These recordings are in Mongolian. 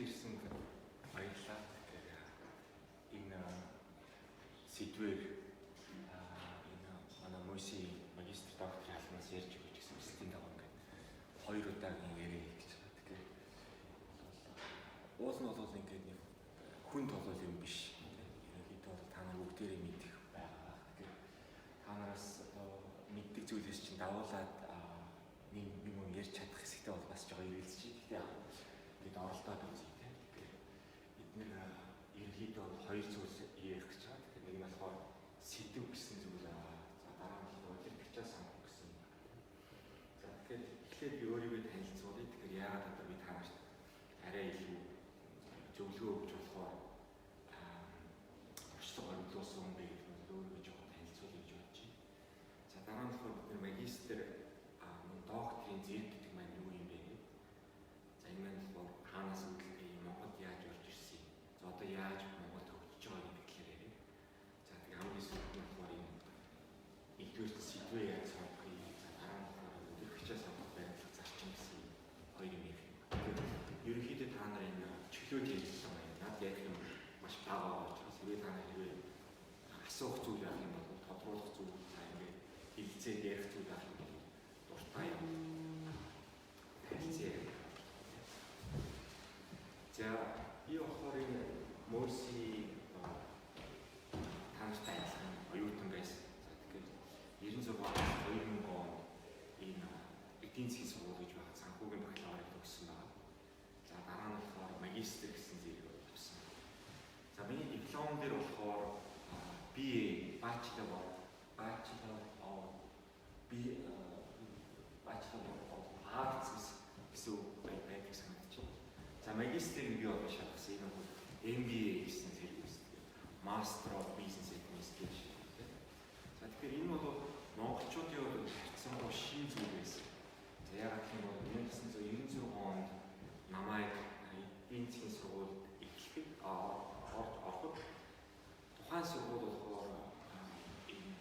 Ирсэн баярлалаа. Тэгэхээр энэ сэдвээр энэ манай Мөси магистр докторийн албанаас ярьж өгч гэсэн хүсэлтийн дагуу ингээд хоёр удаагийн яриа хийж байгаа. Тэгэхээр уул нь бол ингээд нэг хүн толол юм биш. Ерөнхийдөө бол та нар бүгдээрээ мэдэх байгаа. Тэгэхээр та нараас одоо мэддэг зүйлээс чинь давуулаад нэг юм ярьж чадах хэсэгтээ бол бас жоо эргэлзэж. Гэхдээ яг ингээд оролдоод үзье те. Тэгэхээр бид нэр ерөнхийдөө бол хоёр зүйлс ярих гэж байгаа. Тэгэхээр нэг нь болохоор сэдэв гэсэн зүйл аа. За, дараа нь болохоор удирдагчаа сонгох гэсэн. За, тэгэхээр эхлээд би өөрийгөө танилцуулъя. Тэгэхээр яагаад одоо би та нарт арай илүү зөвлөгөө өгч болохоор туршлага оримтлуулсан юм бэ гэдэг нь өөрийгөө жоохон танилцуулъя гэж бодож байна. За, дараа нь болохоор бид нар магистр мөн докторийн зэрэг гэдэг маань юу юм бэ гэдэг. За, энэ маань болохоор хаанаас үүдэлтэй, Монголд яаж орж ирсэн юм. За, одоо яаж Монголд хөгжиж байгаа гэдэг талаар яриа. За, тэгээ хамгийн сүүлд нь болохоор энэ нэгдүгээр сэдвээ яаж сонгох юм. За, дараа нь болохоор удирдагчаа сонгох баримтлах зарчим гэсэн хоёр юм ярих юм. Тэгэхээр ерөнхийдөө та нар энэ чөлөөт ярилцлага байна. Над ярих юм маш бага байгаа учраас хэрвээ та нар хэрвээ асуух зүйл байх юм бол, тодруулах зүйл, за, ингээд хэлэлцээд ярих зүйл байх юм бол дуртай юм. Харилцаа. За, би болохоор энэ Мөси та нартай адилхан оюутан байсан. За, тэгэхээр 96 2000 онд энэ эдийн засгийн сургууль гэж байгаа санхүүгийн бакалаврыг төгссөн байгаа. За, дараа нь болохоор магистр гэсэн зэрэг авсан. За, миний диплом дээр болохоор BA, Bachelor of B Bachelor of Arts гэсэн үг байдаг санагдчих. За, магистрийг би одоо шалгасан. Энэ бол MBA гэсэн зэрэг үүсдэг. Master of Business Administration гэх. За, тэгэхээр энэ бол монголчуудын хувьд харьцангуй шинэ зүйл байсан. За, яагаад гэх юм бол 1996 онд намайг эдийн засгийн сургуульд эхлэхэд орж ороход тухайн сургууль болохоор энэ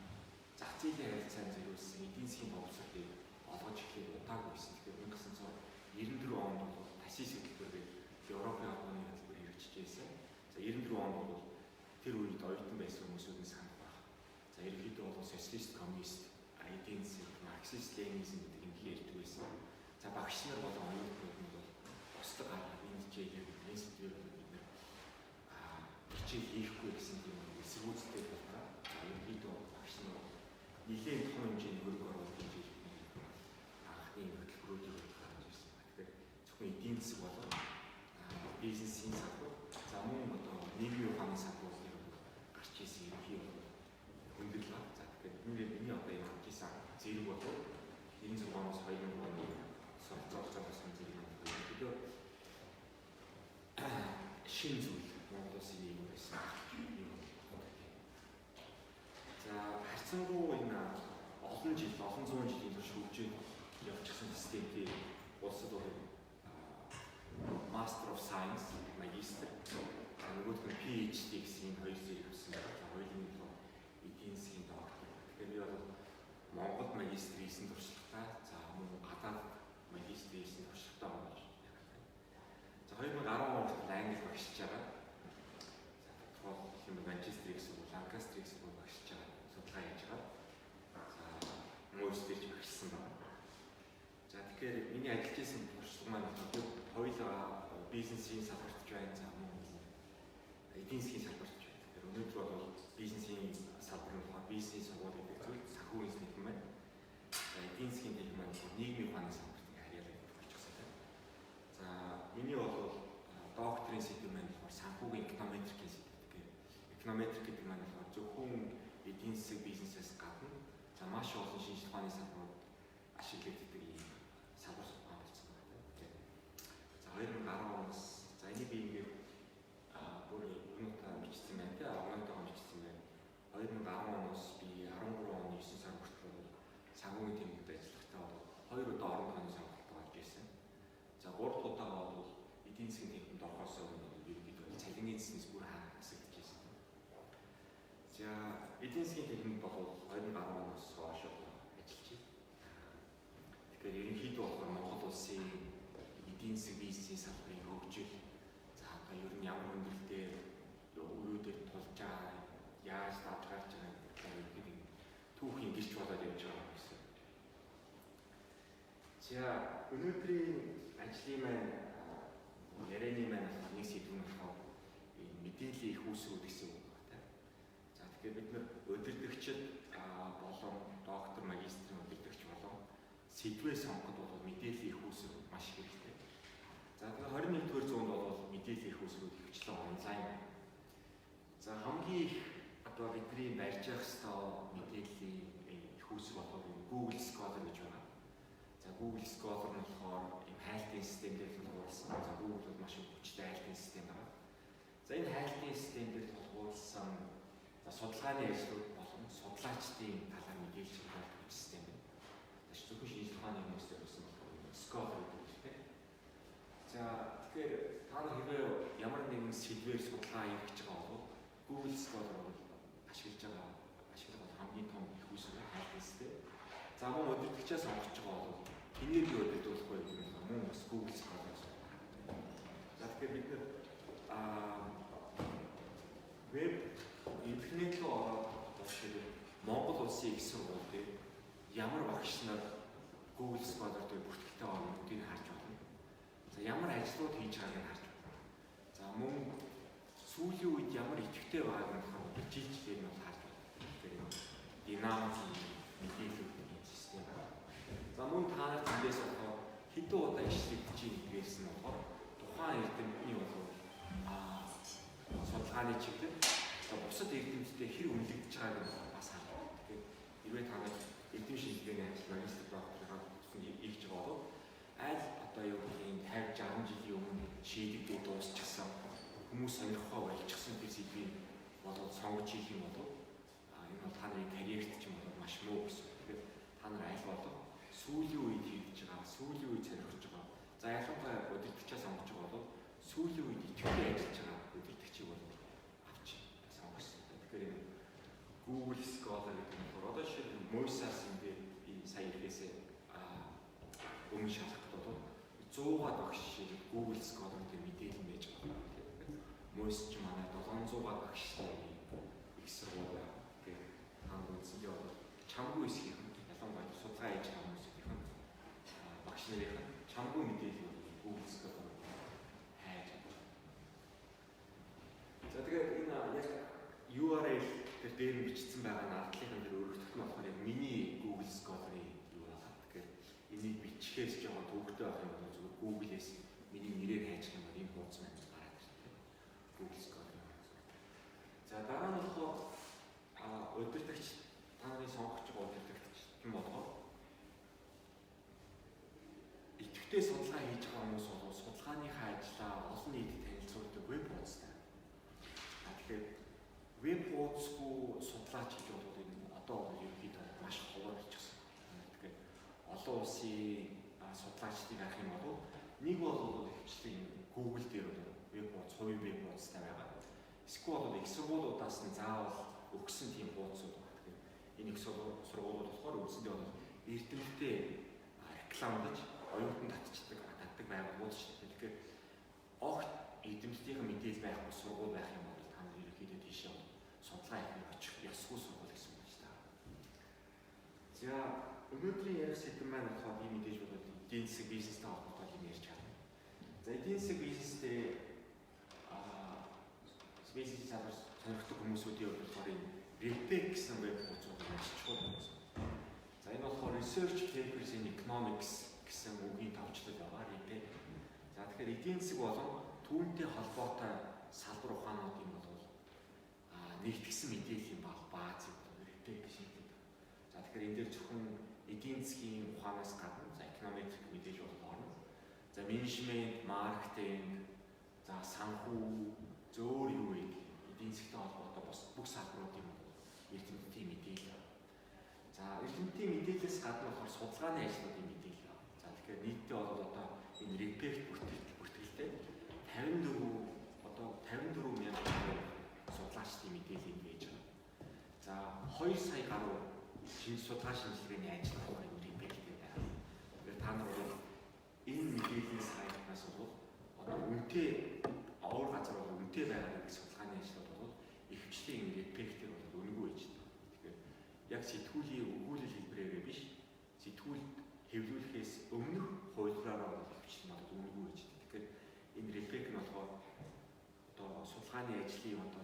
зах зээлийн харилцаанд зориулсан эдийн засгийн боловсролыг олгож эхлээд удаагүй байсан. Тэгэхээр 1994 онд бол TASIS хөтөлбөр гэдэг Европын холбооны хөтөлбөр хэрэгжиж байсан. За, 94 онд бол тэр үед оюутан байсан хүмүүсүүд нь санах байх. За, ерөнхийдөө бол социалист, коммунист, эдийн засаг, марксист, ленинизм гэдэг юм ярьдаг байсан. За, багш нар болон оюутнууд нь бол бусдад гаргаад энэ хичээлээр, бидний сэдвээр бол бид нэр хичээл хийхгүй гэсэн тийм эсэргүүцэлтэй болоо. За, ерөнхийдөө бол багш нар нэлээд том хэмжээний хөрөнгө оруулалт хийж анхны хөтөлбөрүүдийг гаргаж ирсэн. Тэгэхээр зөвхөн эдийн засаг болон бизнесийн салбар, за, мөн одоо нийгмийн ухааны салбарыг гарч ирсэн ерөнхий бол хүндрэл ба. За, тэгэхээр бидний миний одоо энэ авч ирсэн зэрэг бол 96 оноос 2000 оны суралцсан зэрэг юм. Ерөнхийдөө шинэ зүйл Монгол улсын нийгэм байсан юм. За, харьцангуй энэ олон жил, олон зуун жилийн турш хөгжиж явчихсан системтэй улсад бол Master of Science, магистр, за, нөгөөх нь PhD гэсэн энэ хоёр зэрэг авсан байна. За, хоёулын нь болохоор эдийн засгийн доктор. Тэгэхээр би бол Монголд магистр хийсэн туршлагатай, за, мөн гадаад магистр хийсэн туршлагатай байгаа гэж ярих. За, 2010 он хүртэл англи багшиж байгаа. За, тодорхой юм Манчестерийг сургууль, Ланкастерийг сургууль багшиж байгаа. Судалгаа хийж байгаа. За, Мөс дээр ч багшсан байна. За, тэгэхээр миний ажиллаж исэн туршлага маань болохоор би хоёулаа бизнесийн салбарт ч байна. За, мөн эдийн засгийн салбарт ч байна. Тэгэхээр өнөөдөр бол бизнесийн салбар нь болохоор бизнесийн сургууль гэдэг зүйл, санхүүгийн техникум байна. За, эдийн засгийн техникум маань болохоор нийгмийн ухааны салбарт ингээ харьяалагдах болчихсон тийм. За, миний бол докторийн сэдэв маань болохоор санхүүгийн эконометрикийн сэдэв. Тэгэхээр эконометрик гэдэг маань болохоор зөвхөн эдийн засаг, бизнесээс гадна, за, маш олон шинжлэх ухааны салбарууд ашиглагддаг ийм салбар судалгаа болсон байна тийм. За, 2010 оноос, за, энийг би ингээд бүр юунуудаа бичсэн байна тийм, огноотойгоо бичсэн байна. 2010 оноос би 13 оны 9 сар хүртэл бол санхүүгийн тэмдэгт ажиллахдаа бол хоёр удаа орон тооны сонголтод орж ирсэн. За, гурав дахь удаага бол эдийн засгийн техникумд орохоос өмнө ерөнхийдөө цалингийн цэснээс бүр хасагдчихсэн. За, эдийн засгийн техникумд бол 2010 оноос хойш ажиллаж байна. Тэгэхээр ерөнхийдөө болохоор Монгол улсын эдийн засаг, бизнесийн салбарын хөгжил, за За, өнөөдрийн ажлын маань ярианы маань нэг сэдв нь болохоор энэ мэдээллийн их үүсвэрүүд гэсэн үг байна. За, тэгэхээр бид нар удирдагчид болон доктор, магистрийн удирдагч болон сэдвээ сонгоход бол мэдээллийн их үүсвэр маш хэрэгтэй. За, тэгэхээр 21-р зуунд бол мэдээллийн их үүсвэрүүд ихэвчлэн онлайн байна. За, хамгийн их одоо бидний барьж явах ёстой мэдээллийн их үүсвэр болохоор Google Scholar гэж байна. За, Google Scholar нь болохоор ийм хайлтын систем дээр тулгуурласан. За, Google бол маш хүчтэй хайлтын систем байна. За, энэ хайлтын систем дээр тулгуурласан, за, судалгааны ажлууд болон судлаачдын талаар мэдээлэл чиглүүлдэг систем байна. За, зөвхөн шинжлэх ухааны хүмүүстээр байсан болохоор Scholar гэдэг нэртэй. За, тэгэхээр та нар хэрвээ ямар нэгэн сэдвээр судалгаа хийх гэж байгаа бол Google Scholar бол ашиглаж байгаа ашиглах бол хамгийн том их үүсвэр, хайлтын систем. За, мөн удирдагчаа сонгож байгаа бол хэнийг би удирдуулах вэ гэдэг нь мөн бас Google Scholar. За, тэгэхээр бид нар веб интернет руу ороод болохоор Монгол улсын их сургууль дээр ямар багш нар Google Scholar дээр бүртгэлтэй байгаа бүгдийг харж байна. За, ямар ажлууд хийж байгааг нь харж байна. За, мөн сүүлийн үед ямар идэвхтэй байгааг нь болохоор жил жилээр нь бол харж байна. Тэгэхээр энэ динамик мэдээллийн систем байна. За, мөн та нар тэндээс болохоор хэдэн удаа ишлэгдэж байгаа гэдгээс нь болохоор тухайн эрдэмтний бол судалгааны чиглэл, за, бусад эрдэмтдээ хэр үнэлэгдэж байгааг нь бас харж байна. Тэгэхээр хэрвээ та нар эрдэм шинжилгээний ажил, магистр, докторийн хийж байгаа бол аль одоо юу гэдгийг 50 60 жилийн өмнө шийдэгдээ дуусчихсан, хүмүүс сонирхохоо болчихсон тэр сэдвийг болоод сонгож хийх юм бол энэ бол та нарын карьерт ч юм бол маш муу гэсэн. Тэгэхээр та нар аль болох сүүлийн үед хийгдэж байгаа, сүүлийн үед сонирхож байгаа. За, ялангуяа удирдагчаа сонгож байгаа бол сүүлийн үед идэвхтэй ажиллаж байгаа удирдагчийг бол авч сонгосон. Тэгэхээр энэ Google Scholar гэдэг нь болохоор одоо жишээлбэл MUIS-аас ингээд би сая ирэхээсээ өмнө шалгахад бол 100-аад багш жишээлбэл Google Scholar дээр мэдээлэл байж байгаа. MUIS ч манай 700-аад багштай их сургууль байна. Тэгэхээр та нар үндсэндээ бол чамгүй хэсгийнх нь, ялангуяа судалгаа хийж байгаа хүмүүсийнх нь, багш нарын чамгүй мэдээлэл Google Scholar хайж байна. За, тэгээд энэ яг URL тэр дээр нь бичсэн байгаа нь ардлынхан дээр өргөдөх нь болохоор яг миний Google Scholar-ын юу байна. Тэгэхээр энийг бичихээс жоохон төвөгтэй байх юм бол зүгээр Google-ээс миний нэрээр хайчих юм бол энэ хуудас маань гараад ирнэ. Google Scholar. За, дараа нь болохоор удирдагч, та нарын сонгож байгаа удирдагч юм болгоо идэвхтэй судалгаа хийж байгаа хүмүүс бол судалгааныхаа ажлаа олон нийтэд танилцуулдаг веб хуудастай. А тэгэхээр веб хуудасгүй судлаач гэж бол энэ одоо ерөнхийдөө маш ховор болчихсон. Тэгэхээр олон улсын судлаачдыг харах юм бол нэг бол ихэвчлэн Google дээр бол веб хуудас, хувийн веб хуудастай байгаа. Эсвэл бол их сургуулиудаас нь заавал өгсөн тийм хуудасууд байна. Тэгэхээр энэ их сургуулиуд болохоор үндсэндээ бол эрдэмтдээ рекламдаж оюутан татчихдаг, татдаг байгууллагууд шүү дээ. Тэгэхээр огт эрдэмтдийн мэдээлэл байхгүй сургууль байх юм бол та нар ерөнхийдөө тийшээ судалгаа хийх очих ёсгүй сургууль гэсэн үг шүү дээ. За, өнөөдрийн ярих сэдэв маань болохоор би мэдээж бол эдийн засаг, бизнестэй холбоотой юм ярьж байна. За, эдийн засаг, бизнестэй бизнес салбар сонирхдаг хүмүүсүүдийн хувьд болохоор энэ RePEc гэсэн веб хуудас маш чухал байна. За, энэ болохоор Research Papers in Economics гэсэн үгийн товчлол байгаа, RePEc. За, тэгэхээр эдийн засаг болон түүнтэй холбоотой салбар ухаануудын бол нэгтгсэн мэдээллийн бааз юм бол RePEc гэж хэлдэг. За, тэгэхээр энэ дээр зөвхөн эдийн засгийн ухаанаас гадна, за, econometric мэдээж бол орно. За, менежмент, маркетинг, за, санхүү, зөөр юу вэ гэх эдийн засгтай холбоотой бус бүх салбаруудын бол эрдэмтдийн мэдээлэл. За, эрдэмтдийн мэдээлэлээс гадна болохоор судалгааны ажлуудын мэдээлэл. За, тэгэхээр нийтдээ бол одоо энэ RePEc бүртгэлтэй 54 одоо 54 мянган судлаачдын мэдээлэл байж байгаа. За, 2 сая гаруй шинж судалгаа шинжилгээний ажил болохоор энэ RePEc-тэй байна. Тэгэхээр та нар бол энэ мэдээллийн сайтнаас бол одоо үнэтэй өөр газар бол үнэтэй байгаа гэдэг судалгааны ажлууд бол ихэвчлэн энэ RePEc-тэр бол үнэгүй байж байна. Тэгэхээр яг сэтгүүлийн өгүүлэл хэлбэрээрээ биш, сэтгүүл хэвлүүлэхээс өмнөх судалгааны ажлын одоо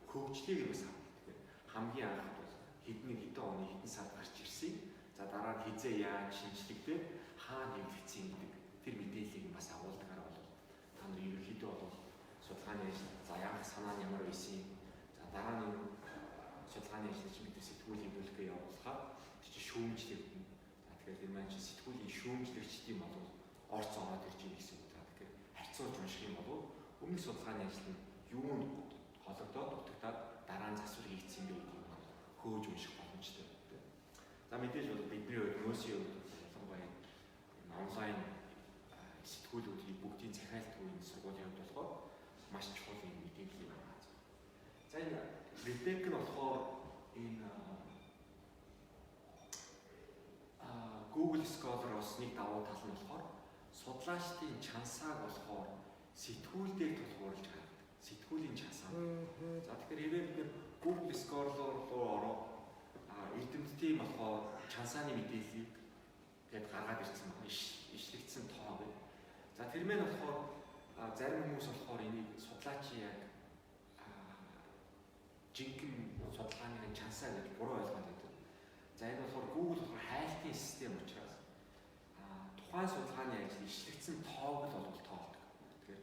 хөгжлийг бас харна. Тэгэхээр хамгийн анх бол хэдэн хэдэн оны хэдэн сард гарч ирсэн. За дараа нь хизээ яаж шинжлэгдээд хаана хэвлэгдсэн гэдэг тэр мэдээллийг бас агуулдагаар бол та нар ерөнхийдөө бол судалгааны ажил за яах санаа нь ямар байсан, за дараа нь судалгааны ажил чинь бид сэтгүүл хэвлүүлэхээ явуулахаар тэр чинь шүүмжлэгдэнэ. За тэгэхээр энэ маань чинь сэтгүүлийн шүүмжлэгчдийн бол орц ороод ирж байгаа гэсэн үг. За тэгэхээр харьцуулж унших юм бол өмнөх судалгааны ажил нь юунд гологдоод дутагдаад дараа нь засвар хийгдсэн бэ гэдгийг бол хөөж унших боломжтой. За мэдээж бол бидний хувьд мөөсийн хувьд ялангуяа энэ онлайн сэтгүүлүүдийг бүгдийн захиалтгүй энэ сургуулийн хувьд болохоор маш чухал юм мэдээлэл юм байна. За энэ RePEc нь болохоор энэ Google Scholar-оос нэг давуу тал нь болохоор судлаачдын чансааг болохоор сэтгүүл дээр тулгуурлаж гаргадаг. Сэтгүүлийн чансаа. За тэгэхээр хэвээ бид нэр Google Scholar руу ороод эрдэмтдийн болохоор чансааны мэдээллийг гээд гаргаад ирсэн байна. Ишлэгдсэн тоо гэх. За тэр мэн болохоор зарим хүмүүс болохоор энийг судлаачийн яг жинхэнэ судалгааны чансаа гэж буруу ойлгоод байдаг. За энэ болохоор Google болохоор хайлтын систем учраас тухайн судалгааны ажил ишлэгдсэн тоог л бол тоолдог. Тэгэхээр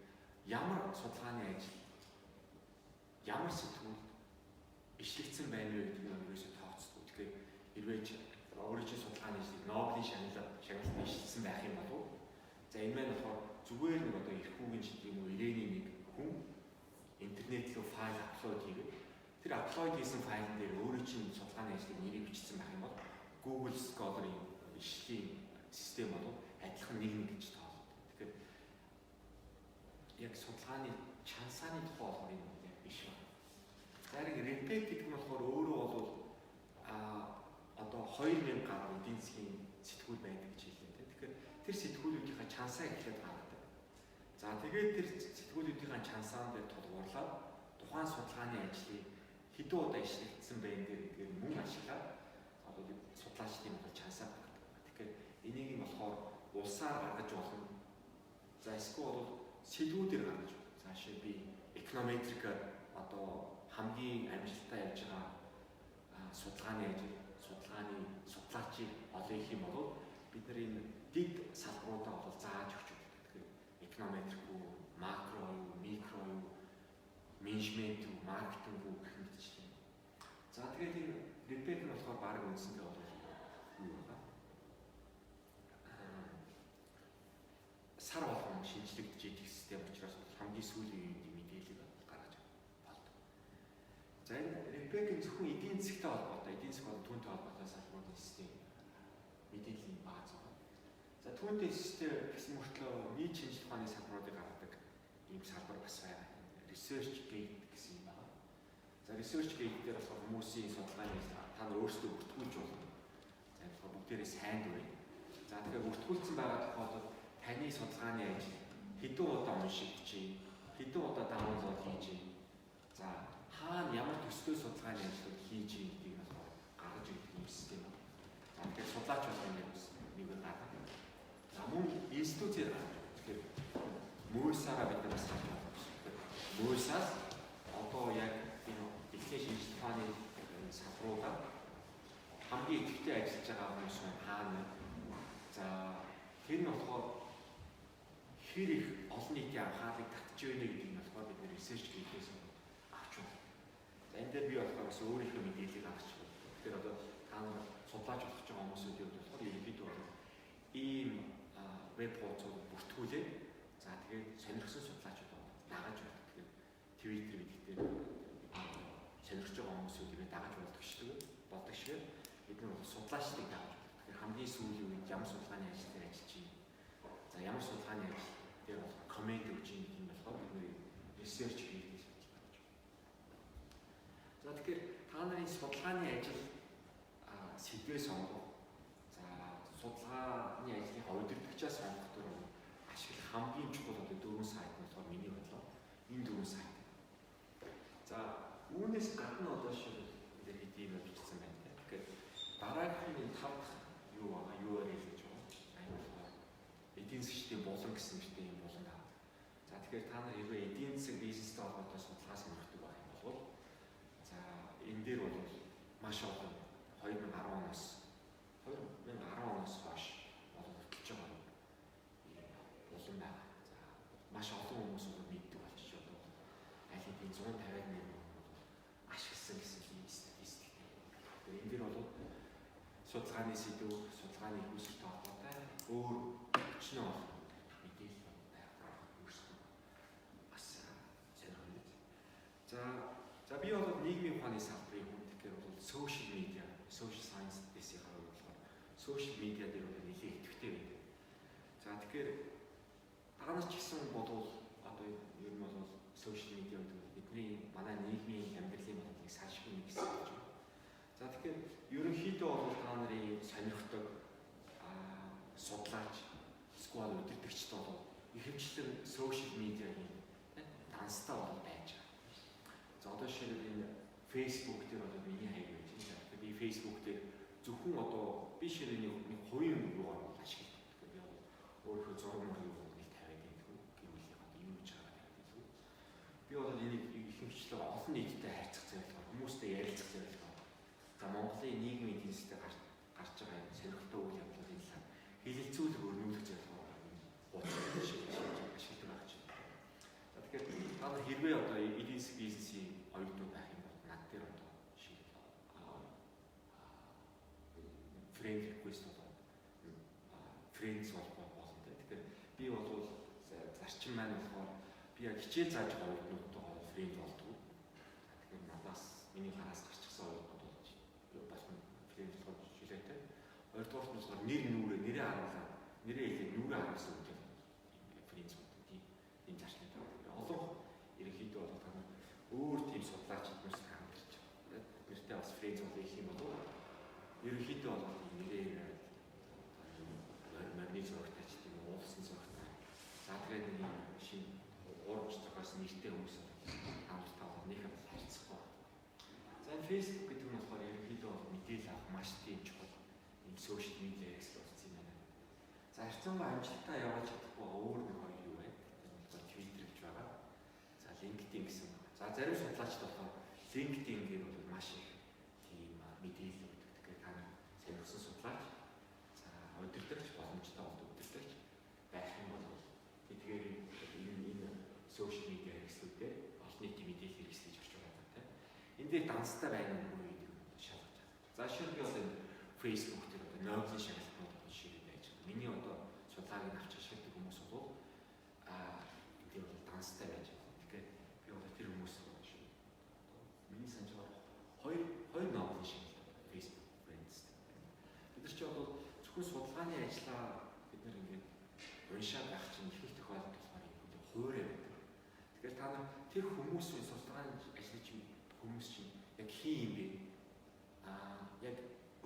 ямар судалгааны ажил ямар сэтгүүлд ишлэгдсэн байна вэ гэдгийг нь ерөөсөө тооцдог. Тэгэхээр хэрвээ өөрийн чинь судалгааны ажлыг Нобелийн шагналд ишлсэн байх юм болов за энэ маань болохоор зүгээр нэг одоо эрхүүгийн ч гэдэг юм уу ирээний нэг хүн интернет рүү файл upload хийгээд тэр upload хийсэн файлн дээр өөрийн чинь судалгааны ажлыг нэрийг бичсэн байх юм бол Google Scholar-ын ишлийн систем бол адилхан нэг нэг гэж тоолдог. Тэгэхээр яг судалгааны чансааны тухай болохоор энэ яг биш байна. Зарим RePEc гэдэг нь болохоор өөрөө бол одоо 2000 гаруй эдийн засгийн сэтгүүл байдаг гэж хэллээ. Тэгэхээр тэр сэтгүүлүүдийнхаа чансаа эхлээд гаргадаг. За тэгээд тэр сэтгүүлүүдийнхаа чансаан дээр тулгуурлаад тухайн судалгааны ажлыг хэдэн удаа ишлэгдсэн байх дээр гэдгээр мөн ашиглаад одоо судлаачдын бол чансаа гаргадаг. Тэгэхээр энийг нь болохоор улсаар гаргаж болно. За эсвэл бол сэдвүүдээр гаргаж болно. Заашаа би эконометрикээр одоо хамгийн амжилттай явж байгаа судалгааны ажил, судалгааны судлаачийг олох юм бол бид нар энэ дэд салбаруудаа бол зааж өгч өгдөг. Тэгэхээр эконометрик үү, макро юу, микро юу, менежмент үү, маркетинг үү гэх мэтчлэн. За тэгээд энэ RePEc нь болохоор баг үндсэндээ бол юу байгаа? Сар болгон шинжлэгдэж идэх систем учраас хамгийн сүүлийн үеийн мэдээллийг гаргаж болдог. За энэ RePEc нь зөвхөн эдийн засгтай холбоотой, эдийн засаг болон түүнтэй холбоотой салбаруудын систем мэдээллийн бааз байна. За түүнтэй систем гэсэн мөртлөө нийт шинжлэх ухааны салбаруудыг гаргадаг ийм салбар бас байгаа. ResearchGate гэсэн юм байна. За ResearchGate дээр болохоор хүмүүсийн судалгааны та нар өөрсдөө бүртгүүлж болно. За энэ болохоор бүгдээрээ сайн дурын. За тэгэхээр бүртгүүлсэн байгаа тохиолдолд таны судалгааны ажил хэдэн удаа уншигдэж, хэдэн удаа download хийж, за хаана ямар төстэй судалгааны ажлууд хийж гэдгийг болохоор гаргаж ирдэг юм систем байна. За тэгэхээр судлаач болох юм бас нэг гаргана. За мөн институтээр гаргаж. Тэгэхээр мөөсаараа бид нар бас харж байна. Мөөсаас одоо яг энэ дэлхийн шинжлэх ухааны салбаруудаа хамгийн идэвхтэй ажиллаж байгаа хүмүүс маань хаана вэ? За тэр нь болохоор хэр их олон нийтийн анхаарлыг татж байна гэдгийг нь болохоор бид нэр ResearchGate-ээс авч байна. За энэ дээр би болохоор бас өөрийнхөө мэдээллийг авч байна. Тэгэхээр одоо та нар судлаач болох гэж байгаа хүмүүсүүдийн хувьд болохоор ерөнхийдөө бол ийм веб хуудасууд бүртгүүлээд за тэгээд сонирхсан судлаачид дагаж байдаг. Тэгэхээр Twitter гэдэг дээр сонирхож байгаа хүмүүсүүдийг дагаж болдог шиг бид нар судлаачдыг дагаж болдог. Тэгэхээр хамгийн сүүлийн үед ямар судалгааны ажил дээр ажиллаж байна. За ямар судалгааны ажил дээр бол comment өгч юм гэдэг нь болохоор бид нэр ResearchGate судалж гаргаж байна. За тэгэхээр та нарын судалгааны ажил сэдвээ сонгох. За судалгааны ажлынхаа удирдагчаа сонгох төр ашиглах хамгийн чухал одоо дөрвөн сайт нь болохоор миний бодлоор энэ дөрвөн сайт. За үүнээс гадна одоо шил энэ хэд юм бичсэн байна. Тэгэхээр дараагийнх нь тав дахь юу байгаа URL гэж байгаа. За энэ болохоор эдийн засгийн булан гэсэн нэртэй юм булан байна. За тэгэхээр та нар хэрвээ эдийн засаг бизнестэй холбоотой судалгаа сонирхдаг байх юм бол за энэ дээр бол маш олон 2010 оноос хойш бол хөтлөж байгаа юм булан байгаа. За, маш олон хүмүүс бол мэддэг болчих одоо аль хэдийн 150 мянган хүн бол ашигласан гэсэн ийм статистиктэй. Тэгэхээр энэ дээр бол судалгааны сэдэв, судалгааны үүсэлтэй холбоотой өөр өчнөө олон мэдээлэл байгаа. Өөрсдөө бас сонирхолтой. За, би бол нийгмийн ухааны салбарын хүн. Тэгэхээр бол social media, social science дэсийн хувьд болохоор social media дээр бол нэлээд идэвхтэй байдаг. За, тэгэхээр та нар ч гэсэн бодвол одоо ер нь бол social media гэдэг нь бидний манай нийгмийн амьдралын бол нэг салшгүй нэг хэсэг гэж байна. За, тэгэхээр ерөнхийдөө бол та нарын сонирхдог судлаач, эсвэл удирдагчд бол ихэвчлэн social media-гийн данстай бол байж байгаа. За, одоо жишээлбэл энэ Facebook дээр бол миний хаяг байж байна. Тэгэхээр би Facebook дээр зөвхөн одоо би жишээлбэл нэг хувийн юугаар бол ашигладаг. Тэгэхээр би бол өөрийнхөө зураг мургийг бол нэг тавиад байдаг. Гэр бүлийн одоо юу гэж байгаа тавиад байдаг. Би бол энийг ихэвчлэн олон нийттэй харьцах зорилгоор, хүмүүстэй ярилцах зорилгоор, за, Монголын нийгмийн эдийн засгт гарч байгаа юм сонирхолтой үйл явдлуудын талаар хэлэлцүүлэх, өрнүүлэх зорилгоор хуудас шиг ашигладаг байх чинь. За, тэгэхээр та нар хэрвээ одоо эдийн засаг бизнесийн оюутнууд байх юм бол над дээр одоо шиг friend request болоод friends болох болно те. Тэгэхээр би бол зарчим маань болохоор би яг хичээл зааж байгаа оюутнуудтайгаа friend болдгоо. Тэгэхээр надаас, миний хараас гарчихсан оюутнууд болж болох friend болохоор жилээтэй. Хоёрдугаарт нь болохоор нэр нүүрээ нэрээ харуулаад, нэрээ хэлээд нүүрээ харуулсан үедээ friends болдог тийм зарчимтай. Тэгэхээр олон ерөнхийдөө бол та нар өөр тийм судлаач хүмүүстэй хамтарч нэртэй бас friends болъё гэх юм бол ерөнхийдөө бол тийм нэрээ яриад морины зурагтай ч тийм уулсан зурагтай. За, тэгээд нэг шинэ уурч зохиосон нэртэй хүмүүс та нартай бол нэг харьцахгүй. За, энэ Facebook гэдэг нь болохоор ерөнхийдөө бол мэдээлэл авах маш тийм чухал ийм social media хэрэгсэл болсон юм байна. За, харьцангуй амжилттай явуулж чадахгүй өөр нэг хоёр юу вэ? Тэр нь болохоор Twitter гэж байгаа. За, LinkedIn гэсэн. За, зарим судлаачид болохоор LinkedIn-гээр бол маш их тийм мэдээлэл өгдөг. Тэгэхээр та нар сонирхсан судлаач, за, удирдагч, боломжтой бол удирдагч байх юм бол тэдгээр энэ social media хэрэгслүүдээр олон нийтийн мэдээлэл хэрэгслэж орчуулдаг тийм. Энэ дээр данстай байна уу гэдэг нь шалгаж байна. За, жишээ нь би одоо энэ Facebook дээр одоо Нобелийн шагналтнууд одоо жишээ байж байгаа. Миний одоо судалгааг нь авч ашигладаг хүмүүс бол энэ дээр бол данстай байж байна. Тэгэхээр би одоо тэр хүмүүс шүү. Миний санаж байгаа хоёр Нобелийн шагналт Facebook Friends. Бид нар чи бол зөвхөн судалгааны ажлаа бид нар ингээд уншаад байх чинь их их тохиолдолд болохоор юм хуурай байдаг. Тэгэхээр та нар тэр хүмүүсийн судалгааны ажлын чинь хүмүүс чинь яг хин юм бэ? Яг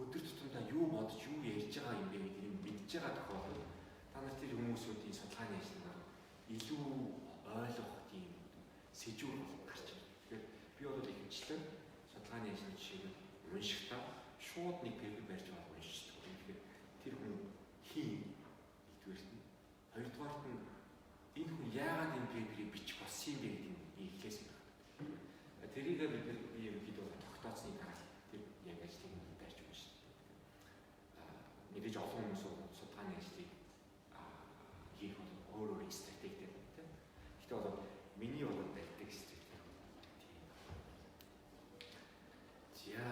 өдөр тутамдаа юу бодож, юу ярьж байгаа юм бэ гэдгийг мэдж байгаа тохиолдолд та нар тэр хүмүүсүүдийн судалгааны ажлаар илүү ойлгох тийм сэжүүр бол гарч ирнэ. Тэгэхээр би бол ихэвчлэн судалгааны ажлын жишээг уншихдаа шууд нэг paper барьж аваад уншчихдаг. Тэгэхээр тэр хүн хин нэгдүгээрт нь, хоёрдугаарт нь энэ хүн яагаад энэ paper ийг бичих болсон юм бэ гэдгийг би эхлээс байна. Тэрийг бид нар би ерөнхийдөө тогтооцсны дараа тэр яг ажлыг нь барьж уншдаг. Мэдээж олон хүмүүс судалгааны ажлыг хийх бол өөр өөр стратегтэй байна тийм. Гэхдээ бол миний бол барьдаг стратеги тийм. За.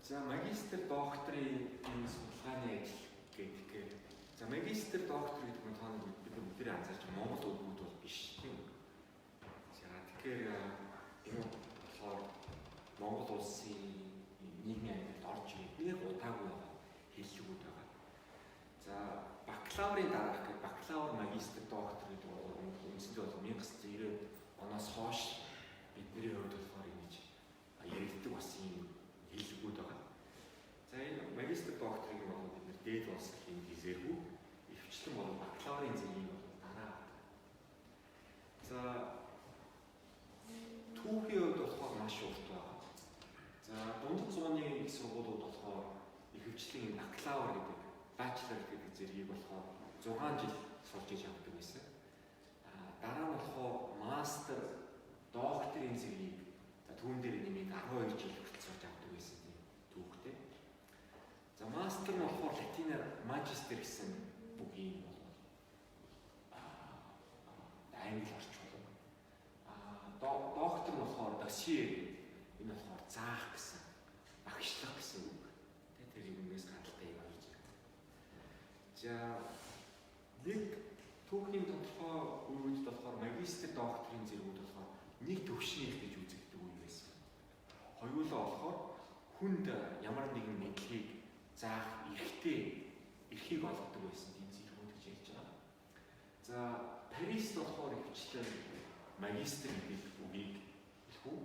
За, магистр докторийн энэ судалгааны ажил гэдэг. За, магистр доктор гэдэг нь та нар бид нар бүгдээрээ анзаарч байгаа Монгол үгүүд бол биш тийм. За, тэгэхээр энэ болохоор Монгол улсын нийгмийн амьдралд орж ирээд нэг удаагүй байгаа хэллэгүүд байгаа. За, бакалаврын дараах гэдэг бакалавр, магистр, доктор гэдэг бол үндсэндээ бол 1990 оноос хойш бидний хувьд болохоор ингэж яригддаг бас юм хэллэгүүд байгаа. За, энэ магистр докторыг нь бол бид нэр дээд боловсролын хизээргүй ихэвчлэн бол бакалаврын зэргийг бол дараа авдаг. За, түүхийн хувьд болохоор маш урт байгаа. За, дунд зууны их сургуулиуд болохоор ихэвчлэн энэ бакалавр гэдэг, bachelor гэдэг зэргийг болохоор 6 жил сурч иж авдаг байсан. дараа нь болохоор мастер, докторийн зэргийг, за, түүн дээр нэмээд 12 жил хүртэл сурч авдаг байсан тийм түүхтэй. За, мастер нь болохоор латинаар magister гэсэн үгийн бол англи орчуулга. Доктор нь болохоор docere, энэ болохоор заах гэсэн, багшлах гэсэн үг. Тэ, тэр юмнээс хадалтай юм хоёр зэрэг. За, нэг түүхийн тодорхой үед болохоор магистр, докторийн зэргүүд болохоор нэг төвшнийх гэж үзэгддэг үе байсан. Хоёулаа болохоор хүнд ямар нэгэн мэдлэгийг заах эрхтэй, эрхийг олгодог байсан тийм зэргүүд гэж ярьж байгаа. За, Парист болохоор ихэвчлэн магистр гэдэг үгийг хэлэхүү.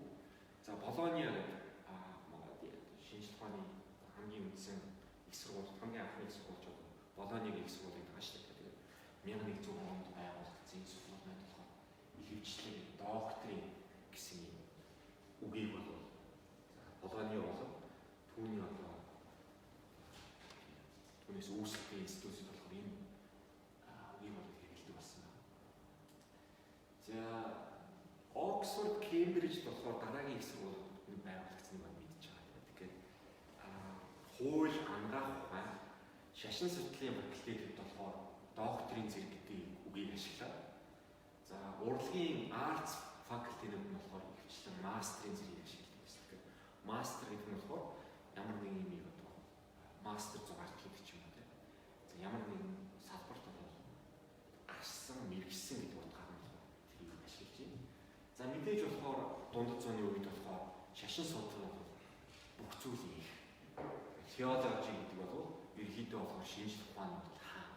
За, Болониа гэдэг шинжлэх ухааны хамгийн үндсэн их сургууль, хамгийн анхны их сургууль ч одоо Болониагийн их сургууль гэдэг байгаа шүү дээ. Тэгээд 1100 онд байгуулагдсан энэ сургууль маань болохоор ихэвчлэн докторийн гэсэн юм үгийг бол, за, Болониа болон түүний одоо түүнээс үүсэлтэй институтууд болохоор энэ үгийг бол хэрэглэдэг болсон байна. За, Оксфорд, Кембрижд болохоор дараагийн их сургууль нэг байгуулагдсныг бол мэдж байгаа. Тэгэхээр хууль, анагаах ухаан, шашин судлалын факультетүүд болохоор докторийн зэрэг гэдэг үгийг ашиглаад, за, урлагийн arts факультетүүд нь болохоор ихэвчлэн мастрын зэргийг ашигладаг байсан. Тэгэхээр мастер гэдэг нь болохоор ямар нэгэн юмыг одоо мастер зураач гэдэг ч юм уу, тийм. За, ямар нэгэн салбарт бол гарсан, мэргэшсэн гэдэг утгаар нь болохоор тэрийг ашиглаж байна. За, мэдээж болохоор дундад зууны үед болохоор шашин судлал бол бүх зүйлийн их. Теологи гэдэг бол ерөнхийдөө болохоор шинжлэх ухааны бол хаан.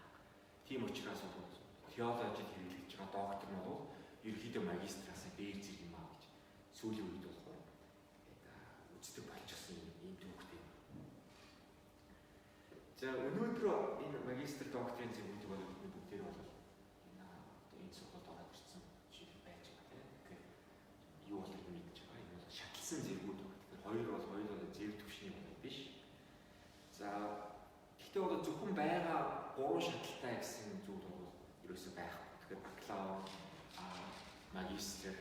Тийм учраас бол теологид хэрэглэж байгаа доктор нь бол ерөнхийдөө магистраас дээр зэрэг юм аа гэж сүүлийн үед болохоор үздэг болчихсон юм түүхтэй. За, өнөөдөр энэ магистр, докторийн зэргүүдийг бол бидний бүгдээр бол энэ одоо энэ сургуульд ороод ирсэн жишээ байж байгаа, тийм. Тэгэхээр юу болохыг мэдж байгаа. Энэ бол шатлсан зэргүүд байна. Тэгэхээр хоёр бол хоёр бол зэрэг түвшний бол биш. За, гэхдээ бол зөвхөн байгаа гурван шатлалтай гэсэн зүйл бол ерөөсөө байхгүй. Тэгэхээр бакалавр, магистр,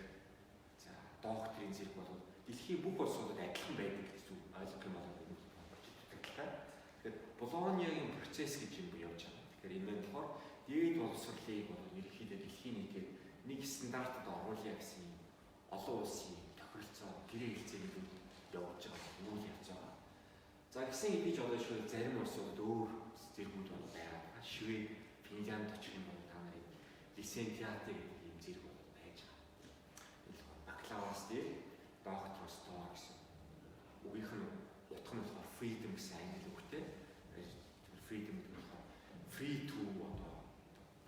за, докторийн зэрэг бол дэлхийн бүх улсуудад адилхан байдаг гэж зүйл ойлгох юм бол энэ бол дутагдалтай. Тэгэхээр Болониагийн процесс гэж юм явж байгаа. Тэгэхээр энэ нь болохоор дээд боловсролыг бол ерөнхийдөө дэлхийн нийтээр нэг стандартад оруулъя гэсэн юм олон улсын тохиролцоо, гэрээ хэлцээний явж байгаа үйл явц байгаа. За, гэсэн хэдий ч одоо шүүл зарим улсуудад өөр зэргүүд бол байгаа. Швед, Финлянд очих юм бол та нарын licentiate гэдэг ийм зэрэг бол байж байгаа. Энэ болохоор бакалавраас дээр, доктороос доор гэсэн. Үгийнх нь утга нь болохоор freedom гэсэн англи үгтэй. Freedom гэдэг нь болохоор free to одоо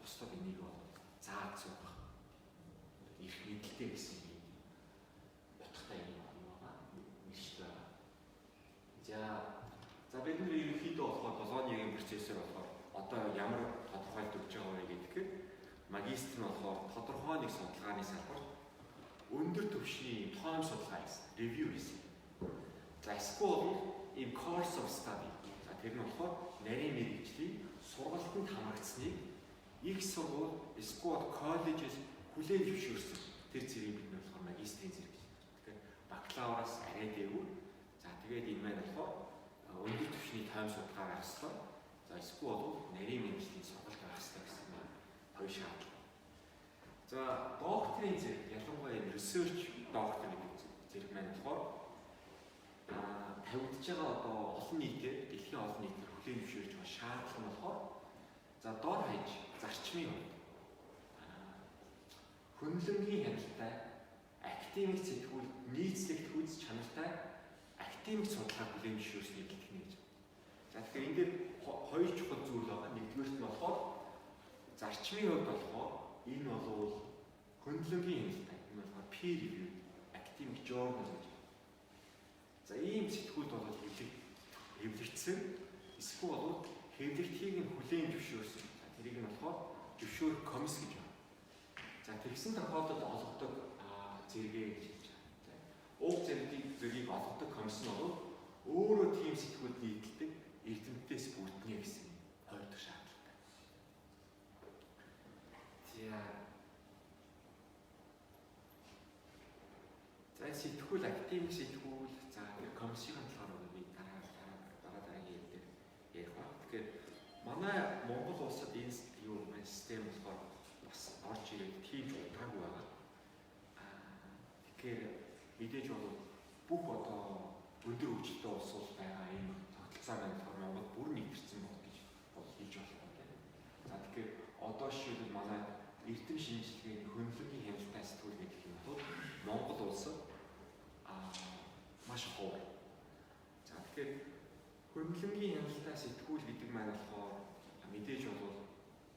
бусдад энийг бол зааж сурах эрх мэдэлтэй гэсэн юм утгатай юм байгаа. Нэршил байгаа. За, бид нар ерөнхийдөө болохоор Болониагийн процессор болохоор одоо ямар тодорхойлолт өгч байгаа вэ гэхээр магистр нь болохоор тодорхой нэг судалгааны салбарт өндөр түвшний тоом судалгаа хийсэн, review хийсэн. За, эсвэл бол ийм course of study. За, тэр нь болохоор нарийн мэргэжлийн сургалтанд хамрагдсныг их сургууль эсвэл коллежээс хүлээн зөвшөөрсөн тэр зэргийг бид нар болохоор магистрийн зэрэг гэж байна. Тэгэхээр бакалавраас арай дээгүүр. За, тэгээд энэ маань болохоор өндөр түвшний тойм судалгаа байх ёстой. За, эсвэл бол нарийн мэргэжлийн сургалт байх ёстой гэсэн маань хоёр шаардлага. За, докторийн зэрэг, ялангуяа энэ research доктор гэдэг зэрэг маань болохоор тавигдж байгаа одоо олон нийтээр, дэлхийн олон нийтээр хүлээн зөвшөөрж байгаа шаардлага нь болохоор, за, дор хаяж зарчмын хувьд хөндлөнгийн хяналттай академик сэтгүүл нийцлэгдэхүйц чанартай академик судалгаа хүлээн зөвшөөрснийг бэлтгэнэ гэж. За, тэгэхээр энэ дээр хоёр чухал зүйл байгаа. Нэгдүгээрт нь болохоор зарчмын хувьд болохоор энэ бол хөндлөнгийн хяналттай. Энэ болохоор peer review academic journal гэж. За, ийм сэтгүүлд бол хэвлэгдсэн эсвэл бол хэвлэгдэхийг нь хүлээн зөвшөөрсөн. За, тэрийг нь болохоор зөвшөөрөх комисс гэж байна. За, тэгсэн тохиолдолд олгодог зэрэгээ гэж хэлж байгаа. За, уг зэргийг олгодог комисс нь бол өөрөө тийм сэтгүүлд нийтэлдэг эрдэмтдээс бүрднэ гэсэн хоёр дахь шаардлагатай. За. Сэтгүүл, академик сэтгүүл, за тэр комиссийн талаар би дараа дараа дараагийн юм дээр ярих ба. Тэгэхээр манай Монгол улсад энэ юу маань систем болохоор бас орж ирээд тийм ч удаагүй байгаа. Тэгэхээр мэдээж бол бүх одоо өндөр хөгжилтэй улсууд байгаа энэ тогтолцоо маань болохоор Монгол бүр нэвтэрсэн бол гэж бол хэлж болох юм байна. За, тэгэхээр одоо жишээлбэл манай эрдэм шинжилгээний хөндлөнгийн хяналттай сэтгүүл гэх юм бол Монгол улсад маш ховор. За, тэгэхээр хөндлөнгийн хяналттай сэтгүүл гэдэг маань болохоор мэдээж бол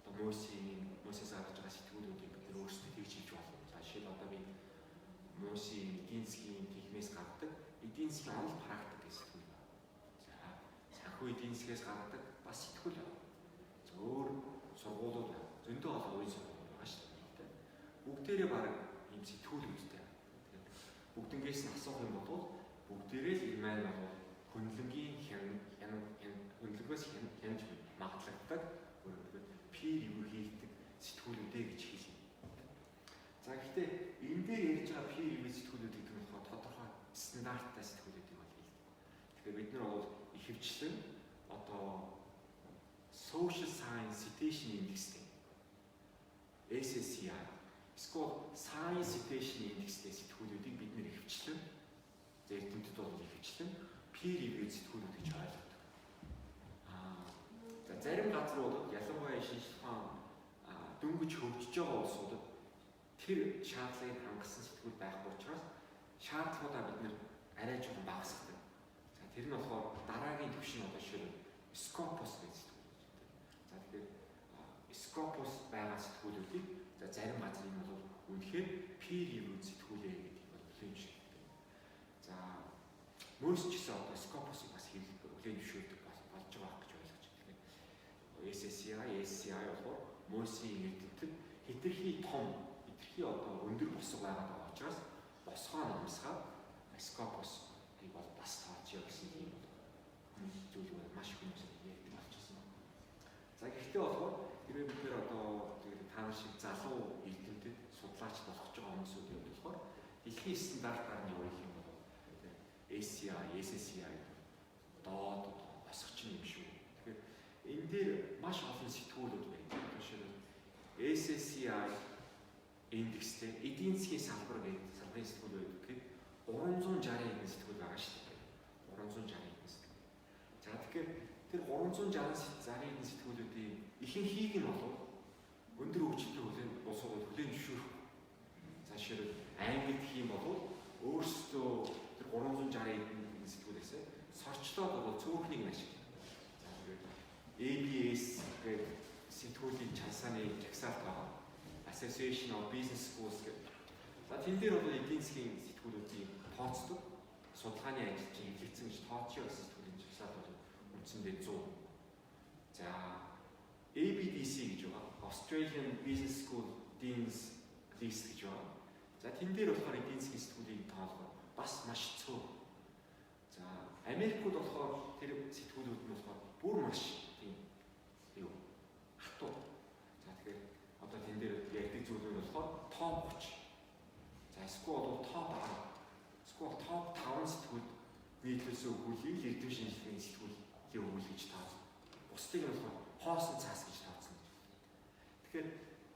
одоо МУС-ийн МУС-аас гаргаж байгаа сэтгүүлүүдийг бид нар өөрсдөө тэгж хийж болно. За, жишээл одоо би МУС-ийн эдийн засгийн танхимээс гаргадаг эдийн засгийн онол практик гэх сэтгүүл байна. За, санхүү эдийн засгаас гаргадаг бас сэтгүүл байна. За, өөр сургуулиуд байна. Зөндөө олон уян сургуулиуд байгаа шүү дээ. Бүгдээрээ баг ийм сэтгүүлүүдтэй. Тэгэхээр бүгднгээс нь асуух юм бол бүгдээрээ л энэ маань бол хөндлөнгийн хян хян хөндлөнгөөс хянаж магадлагддаг, өөрөөр хэлбэл peer review хийгдэг сэтгүүлүүдээ гэж хэлнэ. За, гэхдээ энэ дээр ярьж байгаа peer review сэтгүүлүүд гэдэг нь болохоор тодорхой стандарттай сэтгүүлүүдийг бол хэлдэг. Тэгэхээр бид нар бол ихэвчлэн одоо Social Science Citation Index-тэй SSCI эсвэл Science Citation Index-тэй сэтгүүлүүдийг бид нэр ихэвчлэн, за, эрдэмтэд бол ихэвчлэн peer review сэтгүүлүүд гэж ойлгодог. За, зарим газруудад, ялангуяа шинжлэх ухаан дөнгөж хөгжиж байгаа улсуудад тэр шаардлагыг хангасан сэтгүүл байхгүй учраас шаардлагуудаа бид нэр арай жоохон багасгадаг. За, тэр нь болохоор дараагийн түвшин одоо жишээлбэл Scopus гэж сэтгүүл гэж байна. За, тэгэхээр Scopus байгаа сэтгүүлүүдийг, за, зарим газар энэ бол үнэхээр peer review сэтгүүлээ гэдгийг бол хүлээн зөвшөөрдөг. За, МУС ч гэсэн одоо Scopus-ыг бас хүлээн зөвшөөрдөг болж байгаа гэж ойлгож байна. Тэгэхээр SSCI, SCI болохоор МУС-ийн эрдэмтэд хэтэрхий том, хэтэрхий одоо өндөр босго байгаад байгаа учраас босгоо намсгаад Scopus-ыг бол бас тооцъё гэсэн тийм бол зүйл бол маш их хүмүүс ярьдаг болчихсон байна. За, гэхдээ болохоор хэрвээ бид нэр одоо тэгээд та нар шиг залуу эрдэмтэд судлаач болох гэж байгаа хүмүүсүүдийн хувьд болохоор дэлхийн стандартаар нь явах юм бол SCI, SSCI доод босгоч юм шүү. Тэгэхээр энэ дээр маш олон сэтгүүлүүд байдаг. Жишээлбэл SSCI индекстэй эдийн засгийн салбар гэдэг салбарын сэтгүүл байдаг гэхэд 360 хэдэн сэтгүүл байгаа шүү дээ. 360 хэдэн сэтгүүл. За, тэгэхээр тэр 360 хэдэн сэтгүүлүүдийн ихэнхийг нь бол өндөр хөгжилтэй хүлээн улсууд хүлээн зөвшөөрөх. За, жишээлбэл Англи гэх юм бол өөрсдөө тэр 360 хэдэн сэтгүүлээс сорчлоод бол цөөхнийг нь ашигладаг. За, тэгээд ABS гэдэг сэтгүүлийн чансааны жагсаалт байгаа. Association of Business Schools гэдэг. За, тэн дээр бол эдийн засгийн сэтгүүлүүдийн тооцдог. Судалгааны ажил чинь хэрэгцсэн гэж тооцъё гэсэн сэтгүүлийн жагсаалт бол үндсэндээ 100. За, ABDC гэж байгаа. Australian Business School Deans List гэж байгаа. За, тэн дээр болохоор эдийн засгийн сэтгүүлийн тоолгоо бас маш цөөн. За, Америкууд болохоор тэр сэтгүүлүүд нь болохоор бүр маш тийм юу хатуу. За, тэгэхээр одоо тэн дээр ярьдаг зүйл нь болохоор топ 30. За, эсвэл бол топ 10. Эсвэл топ 5 сэтгүүлд нийтлүүлсэн өгүүллийг л эрдэм шинжилгээний сэтгүүлийн өгүүл гэж тооцно. Бусдыг нь болохоор хоосон цаас гэж тооцно. Тэгэхээр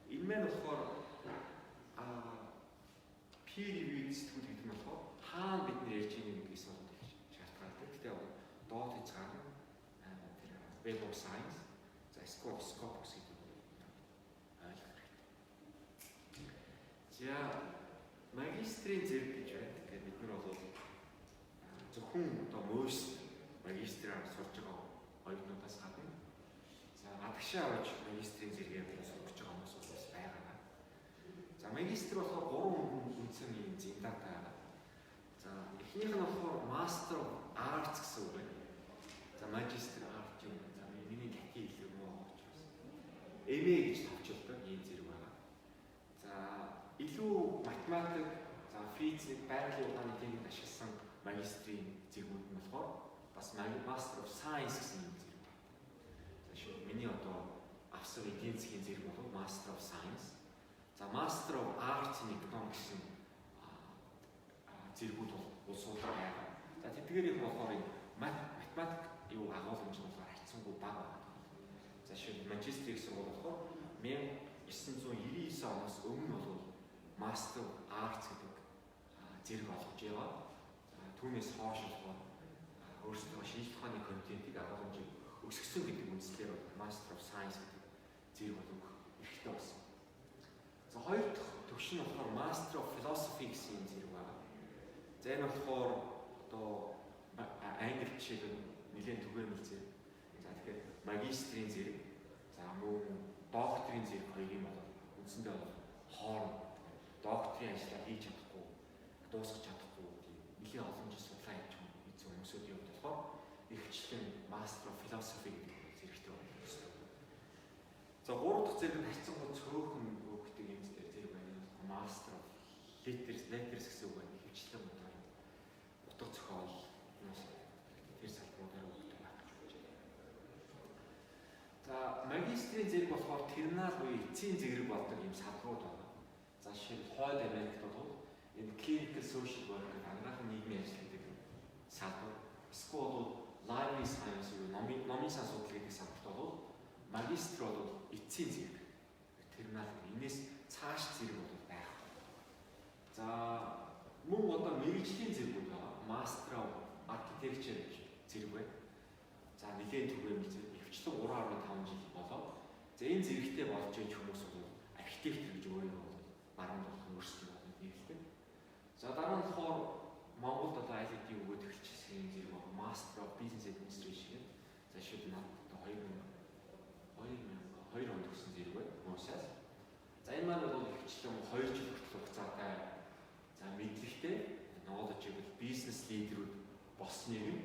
энэ маань болохоор peer review сэтгүүл гэдэг нь болохоор хаана бид нэр ярьж байгаа юм гэдгээс бол их шалтгаалдаг. Гэхдээ доод хязгаар нь тэр Web of Science, за, эсвэл Scopus гэдэг ойлгох хэрэгтэй. За, магистрийн зэрэг гэж байна. Тэгэхээр бид нар бол зөвхөн одоо МУС магистраар сурж байгаа оюутнуудаас гадна, за, гадагшаа авч магистрийн зэрэгээр сурч байгаа хүмүүс бас байгаа. За, магистр болохоор гурван үндсэн ийм зиндаатай байгаа. За, эхнийх нь болохоор Master of Arts гэсэн үг байна. За, Magister Art юм. За, миний латин хэлээр муу учраас MA гэж товчилдог ийм зэрэг байгаа. За, илүү математик, за, физик, байгалийн ухааны техникийг ашигласан магистрийн зэргүүд нь болохоор бас Master of Science гэсэн ийм зэрэг байна. За, шууд миний одоо авсан эдийн засгийн зэрэг бол Master of Science. За, Master of Arts in Economics гэсэн зэргүүд бол улсуудаар байгаа. За тэдгээрийнх нь болохоор энэ математик юу агуулмж нь болохоор харьцангуй бага байгаа. За жишээ нь Манчестер их сургууль болохоор 1999 оноос өмнө бол Master Arts гэдэг зэрэг олгож байгаа. За түүнээс хойш болохоор өөрсдөө шинжлэх ухааны контентыг агуулмжийг өсгөсөн гэдэг үндслээр бол Master of Science гэдэг зэрэг бол өгөх эрхтэй болсон. За хоёр дахь төвшин нь болохоор Master of Philosophy гэсэн юм зэрэг байна. За энэ болохоор одоо англи жишээлбэл нэлээд түгээмэл зэрэг. За тэгэхээр магистрийн зэрэг, за мөн докторийн зэрэг хоёрын бол үндсэндээ бол хооронд докторийн ажлаа хийж чадахгүй, дуусгах чадахгүй тийм нэлээд олон жил судлаа хийж хийсэн хүмүүсүүдийн хувьд болохоор ихэвчлэн Master of Philosophy гэдэг зэрэгтэй байх ёстой. За гурав дахь зэрэг нь харьцангуй цөөхөн өгдөг юм зэрэг байна. Master of Letters гэсэн үг байна. Ихэвчлэн одоо утга зохиол тэр салбаруудаар өгдөг байх гэж бодож байна. За магистрийн зэрэг болохоор терминал буюу эцсийн зэрэг болдог юм салбарууд байна. За жишээлбэл Хойд Америкт бол энэ clinical social work гэдэг анагаахын нийгмийн ажил гэдэг салбар. Эсвэл бол library science буюу номын сан судлал гэдэг салбарт бол магистр бол эцсийн зэрэг. Терминал энэс цааш зэрэг бол байхгүй. За мөн одоо мэргэжлийн зэргүүд байгаа. Master of Architecture гэж зэрэг байна. За нэлээд түгээмэл зэрэг. Ихэвчлэн 3.5 жил болоод за энэ зэрэгтэй болж иж хүмүүс бол архитектор гэж өөрийгөө бол баруун болох өөрсдөө бол нэрлэдэг. За дараа нь болохоор Монголд одоо аль хэдийн өгөөд эхэлчихсэн юм зэрэг байна. Master of Business Administration гэдэг. За жишээлбэл надад одоо 2002 онд өгсөн зэрэг байна. Муусаас. За энэ маань бол ихэвчлэн 2 жил хүртэл хугацаатай за мэдлэгтэй knowledgeable business leader-үүд болсныг нь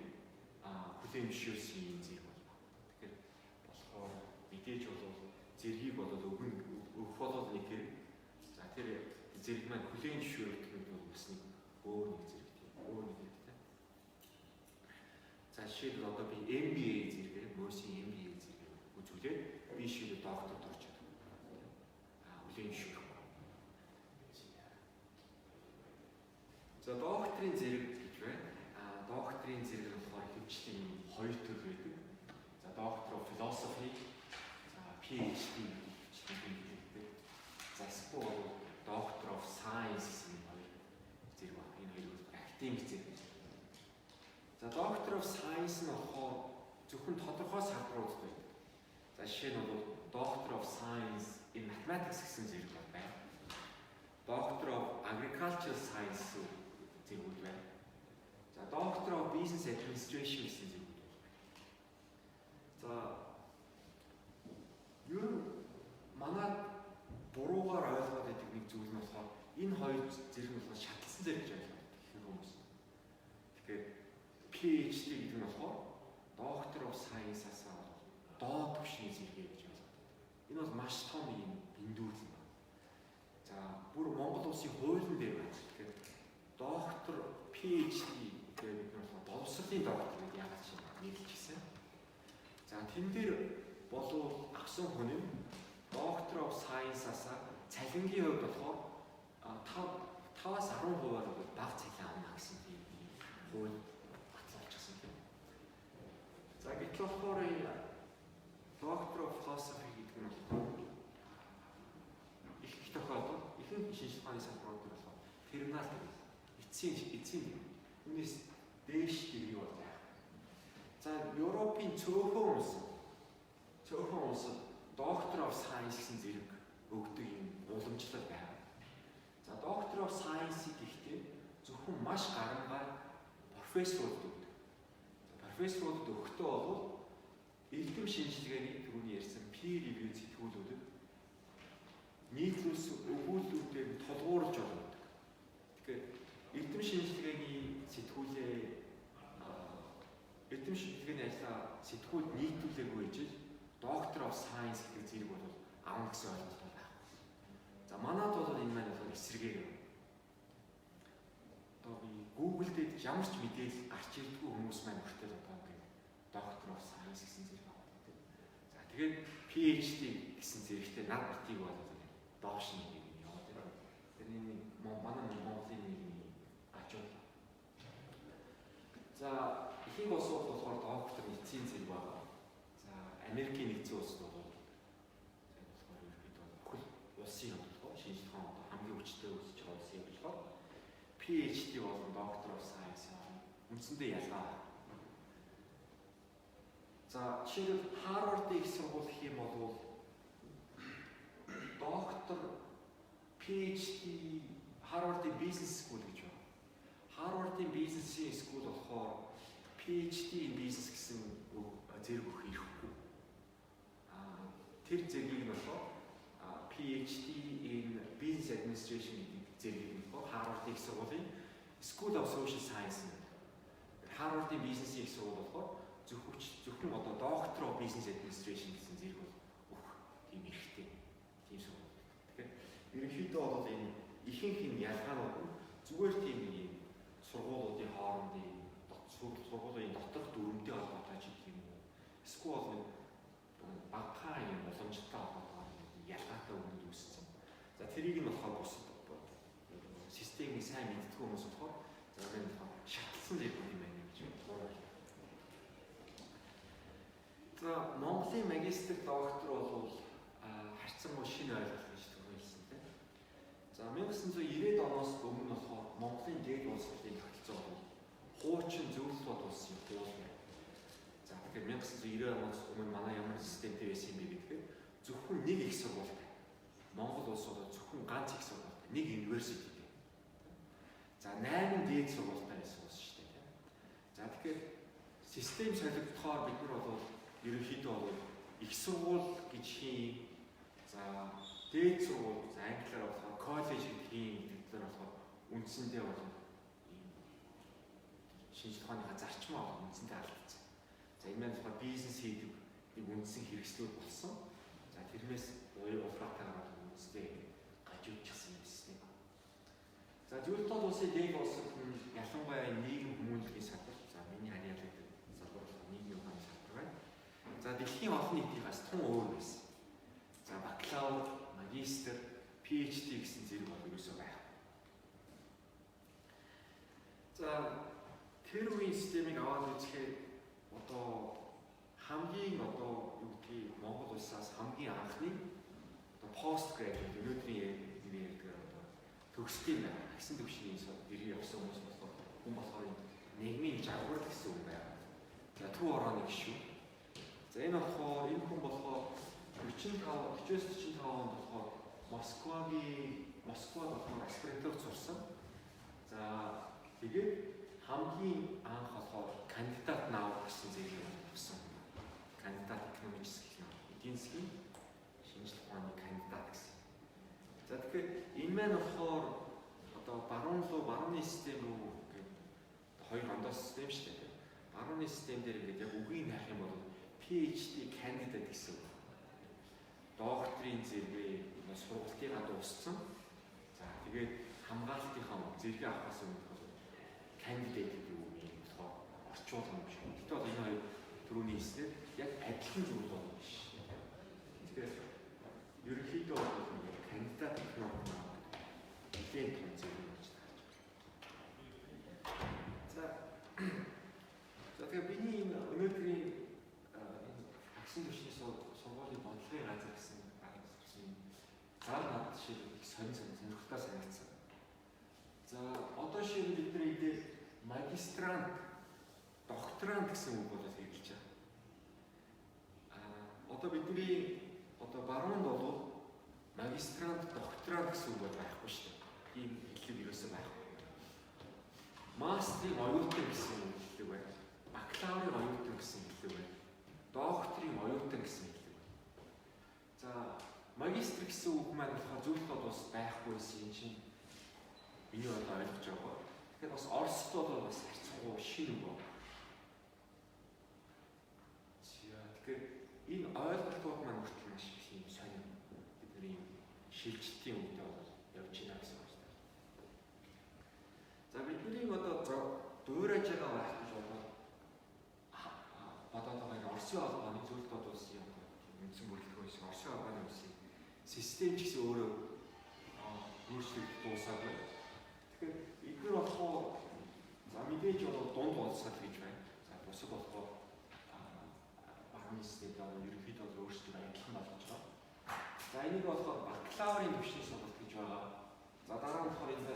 хүлээн зөвшөөрсөн юм зэрэг байна. Тэгэхээр болохоор мэдээж бол зэргийг бол өгнө өгөх бол нэг хэрэг. За тэр зэрэг маань хүлээн зөвшөөрөгдөх нь бол бас нэг өөр нэг зэрэг тийм өөр нэг хэрэгтэй. За жишээлбэл одоо би MBA зэрэгээр Мөсийн MBA зэрэгээр үзүүлээд би шийдэл докторт орж чадах. Хүлээн зөвшөөрөхгүй. За докторийн зэрэг гэж байна. Докторийн зэрэг нь болохоор ихэвчлэн хоёр төрөл байдаг. За Doctor of Philosophy, за PhD гэж хэлдэг. За эсвэл бол Doctor of Science гэсэн хоёр зэрэг байна. Энэ хоёрыг академик зэрэг гэж. За Doctor of Science нь болохоор зөвхөн тодорхой салбаруудад байдаг. За жишээ нь бол Doctor of Science in Mathematics гэсэн зэрэг байна. Doctor of Agricultural Science зэргүүд байна. За Doctor of Business Administration гэсэн зэргүүд байна. За ер нь манай буруугаар ойлгоод байдаг нэг зүйл нь болохоор энэ хоёр зэрэг нь болохоор шатлсан зэрэг гэж ойлгоод ихэнх хүмүүс. Тэгэхээр PhD гэдэг нь болохоор Doctor of Science-аас доод түвшний зэрэг гэж ойлгоод байдаг. Энэ бол маш том юм бэндүүрэл байна. За бүр Монгол улсын хуулийн дээр байна. Тэгэхээр доктор PhD гэдэг бид нар болохоор боловсролын доктор гэдэг яагаад ч нэрлэж гисэн. За тэн дээр болов авсан хүн нь Doctor of Science-аас цалингийн хувьд болохоор 5 5-аас 10%-аар бол бага цалин авна гэсэн тийм хууль батлуулчихсан тийм. За гэтэл болохоор энэ Doctor of Philosophy гэдэг нь болохоор их их тохиолдолд ихэнх шинжлэх ухааны салбарууд дээр болохоор терминал гэдэг эцсийн үүнээс дээш дэргийг бол байх. За Европын цөөхөн улсад Doctor of Science гэсэн зэрэг өгдөг юм уламжлал байна. За Doctor of Science-ийг гэхдээ зөвхөн маш гарангаа профессорууд өгдөг. Профессоруудад өгөхдөө бол эрдэм шинжилгээний түрүүний ярьсан peer review сэтгүүлүүдэд нийтлүүлсэн өгүүлбэрүүдээр тулгуурлаж болгодог. Тэгэхээр эрдэм шинжилгээний сэтгүүлээ эрдэм шинжилгээний ажлаа сэтгүүлд нийтүүлээгүй ижил Doctor of Science гэдэг зэрэг бол авна гэсэн ойлголт бол байхгүй. За манад бол энэ маань болохоор эсрэгээр юм. Одоо би Google дээр ямар ч мэдээлэл гарч ирдэггүй хүмүүс маань хүртэл одоо ингээд Doctor of Science гэсэн зэрэг аваад байдаг. За тэгээд PhD гэсэн зэрэгтэй над битгий бол доош нь ингээд яваад байна. Тэр энэ манай Монголын нийгмийн гажуу. За, ихэнх улсууд болохоор доктор эцсийн зэрэг байгаа. За, Америкийн нэгдсэн улсад бол за энэ болохоор ерөнхийдөө бүхэл улсын хувьд болохоор шинжлэх ухаан одоо хамгийн хүчтэй өсөж байгаа улсын хувьд болохоор PhD болон Doctor of Science үндсэндээ ялгаа. За, жишээлбэл, Harvard-ын их сургууль гэх юм бол доктор, PhD, Harvard-ын Business School гэж байна. Harvard-ын Business School болохоор PhD in Business гэсэн зэрэг өгөх эрхгүй. Тэр зэргийг нь болохоор PhD in Business Administration гэдэг зэргийг нь болохоор Harvard-ын их сургуулийн School of Social Science. Harvard-ын бизнесийн их сургууль болохоор зөвхөн одоо Doctor of Business Administration гэсэн зэрэг бол өгөх тийм эрхтэй тийм сургууль. Тэгэхээр ерөнхийдөө бол энэ ихэнх энэ ялгаанууд нь зүгээр тийм нэг юм сургуулиудын хоорондын, сургуулийн доторх дүрмтэй холбоотой ч гэх юм уу. Эсвэл нэг багахан юм боломжтой холбоотойгоор ялгаатай үнэд үүссэн. За, тэрийг нь болохоор бусад системийг сайн мэддэг хүмүүс болохоор за энэ болохоор шатлсан зэрэг юм байна гэж бодлоо. За, Монголын магистр, доктор бол харьцангуй шинэ ойлголт гэж түрүүлсэн, тийм. За, 1990-ад оноос өмнө болохоор Монголын дээд боловсролын тогтолцоо бол хуучин зөвлөлт улсын хууль байна. За, тэгэхээр 1990 оноос өмнө манай ямар системтэй байсан юм бэ гэхээр зөвхөн нэг их сургуультай. Монгол улс бол зөвхөн ганц их сургуультай, нэг university тэй. За, 8 дээд сургуультай байсан улс шүү дээ, тийм. За, тэгэхээр систем солигдохоор бид нар бол ерөнхийдөө бол их сургууль гэж хийн, за, дээд сургууль, за, англиар болохоор коллеж гэдэг хийн гэдэг дээр болохоор үндсэндээ бол ийм шинжлэх ухааныхаа зарчмаа бол үндсэндээ алдсан. За, энэ маань болохоор бизнес хийдэг нэг үндсэн хэрэгслүүд болсон. За, тэрнээс улбаатайгаар бол үндсэндээ гажуудчихсан юм систем. За, Зөвлөлт улсын дээд боловсрол нь ялангуяа нийгэм хүмүүнлэгийн салбар. За, миний харьяалдаг салбар болохоор нийгмийн ухааны салбар байна. За, дэлхийн олон нийтийнхаас тун өөр байсан. За, бакалавр, магистр, PhD гэсэн зэрэг бол ерөөсөө байхгүй. За, тэр үеийн системийг аваад үзэхээр одоо хамгийн одоо юу гэдгийг Монгол улсаас хамгийн анхны одоо post graduate, өнөөдрийн нэр ярьдгаар одоо төгсдөг юм байна. Агсан түвшний дэрэг явсан хүмүүс болохоор хүн болохоор нийгмийн жавгар гэсэн үг байна. За, төв орооны гишүүн. За, энэ болохоор энэ хүн болохоор 45 49 45 онд болохоор Москвад болохоор аспирантур сурсан. За, тэгээд хамгийн анх болохоор кандидат наук гэсэн зэргийг авсан. Кандидат экономических наук, эдийн засгийн шинжлэх ухааны кандидат гэсэн. За, тэгэхээр энэ маань болохоор одоо баруун руу, барууны систем рүү гэдэг хоёр ондоо систем шүү дээ. Барууны систем дээр ингээд яг үгийг хайх юм бол PhD candidate гэсэн үг. Докторийн зэрэгээ сургалтынхаа дууссан. За, тэгээд хамгаалтынхаа зэрэгээ авахаас өмнө бол candidate гэдэг үгийг болохоор орчуулга юм шиг. Гэхдээ бол энэ хоёр түрүүний хэлснээр яг адилхан зүйл бол биш. Тэгэхээр ерөнхийдөө бол нэг кандидат экономик нэлээд том зэрэг болж таарч байна. За, тэгэхээр миний энэ өнөөдрийн энэ агсан түвшний сургуулийн бодлогын газар гэсэн зар над шиг их сонин сонирхолтой санагдсан. За, одоо жишээ нь бид нар эдгээр магистрант, докторант гэсэн үг бол хэрэглэж байгаа. Одоо бидний одоо баруунд бол магистрант, докторант гэсэн үг бол байхгүй шүү дээ. Ийм хэллэг ерөөсөө байхгүй. Мастрын оюутан гэсэн хэллэг байна. Бакалаврын оюутан гэсэн хэллэг байна. Докторийн оюутан гэсэн хэллэг байна. За, магистр гэсэн үг маань болохоор зөвлөлт бас байхгүй байсан юм чинь миний одоо ойлгож байгаа. Тэгэхээр бас Оросд бол бас харьцангуй шинэ үг байна. За, тэгэхээр энэ ойлголтууд маань хүртэл маш их юм сонин, бидний юм шилжилтийн үедээ бол явж байна гэсэн үг шүү дээ. За, бидний одоо дуурайж байгаа байх гэж одоо бодоод байгаа энэ Оросын холбооны зөвлөлт улсын одоо тийм үндсэн бүрэлдэхүүн шиг Оросын холбооны улсын систем ч гэсэн өөрөө өөрчлөгдөж дуусаагүй. Тэгэхээр эдгээр болохоор за За мэдээж бол дунд боловсрол гэж байна. За бусад болохоор баруун нийслэлд бол ерөнхийдөө бол өөрсдөө адилхан болгож байгаа. За энийг болохоор бакалаврын түвшний сургалт гэж байгаа. За дараа нь болохоор энэ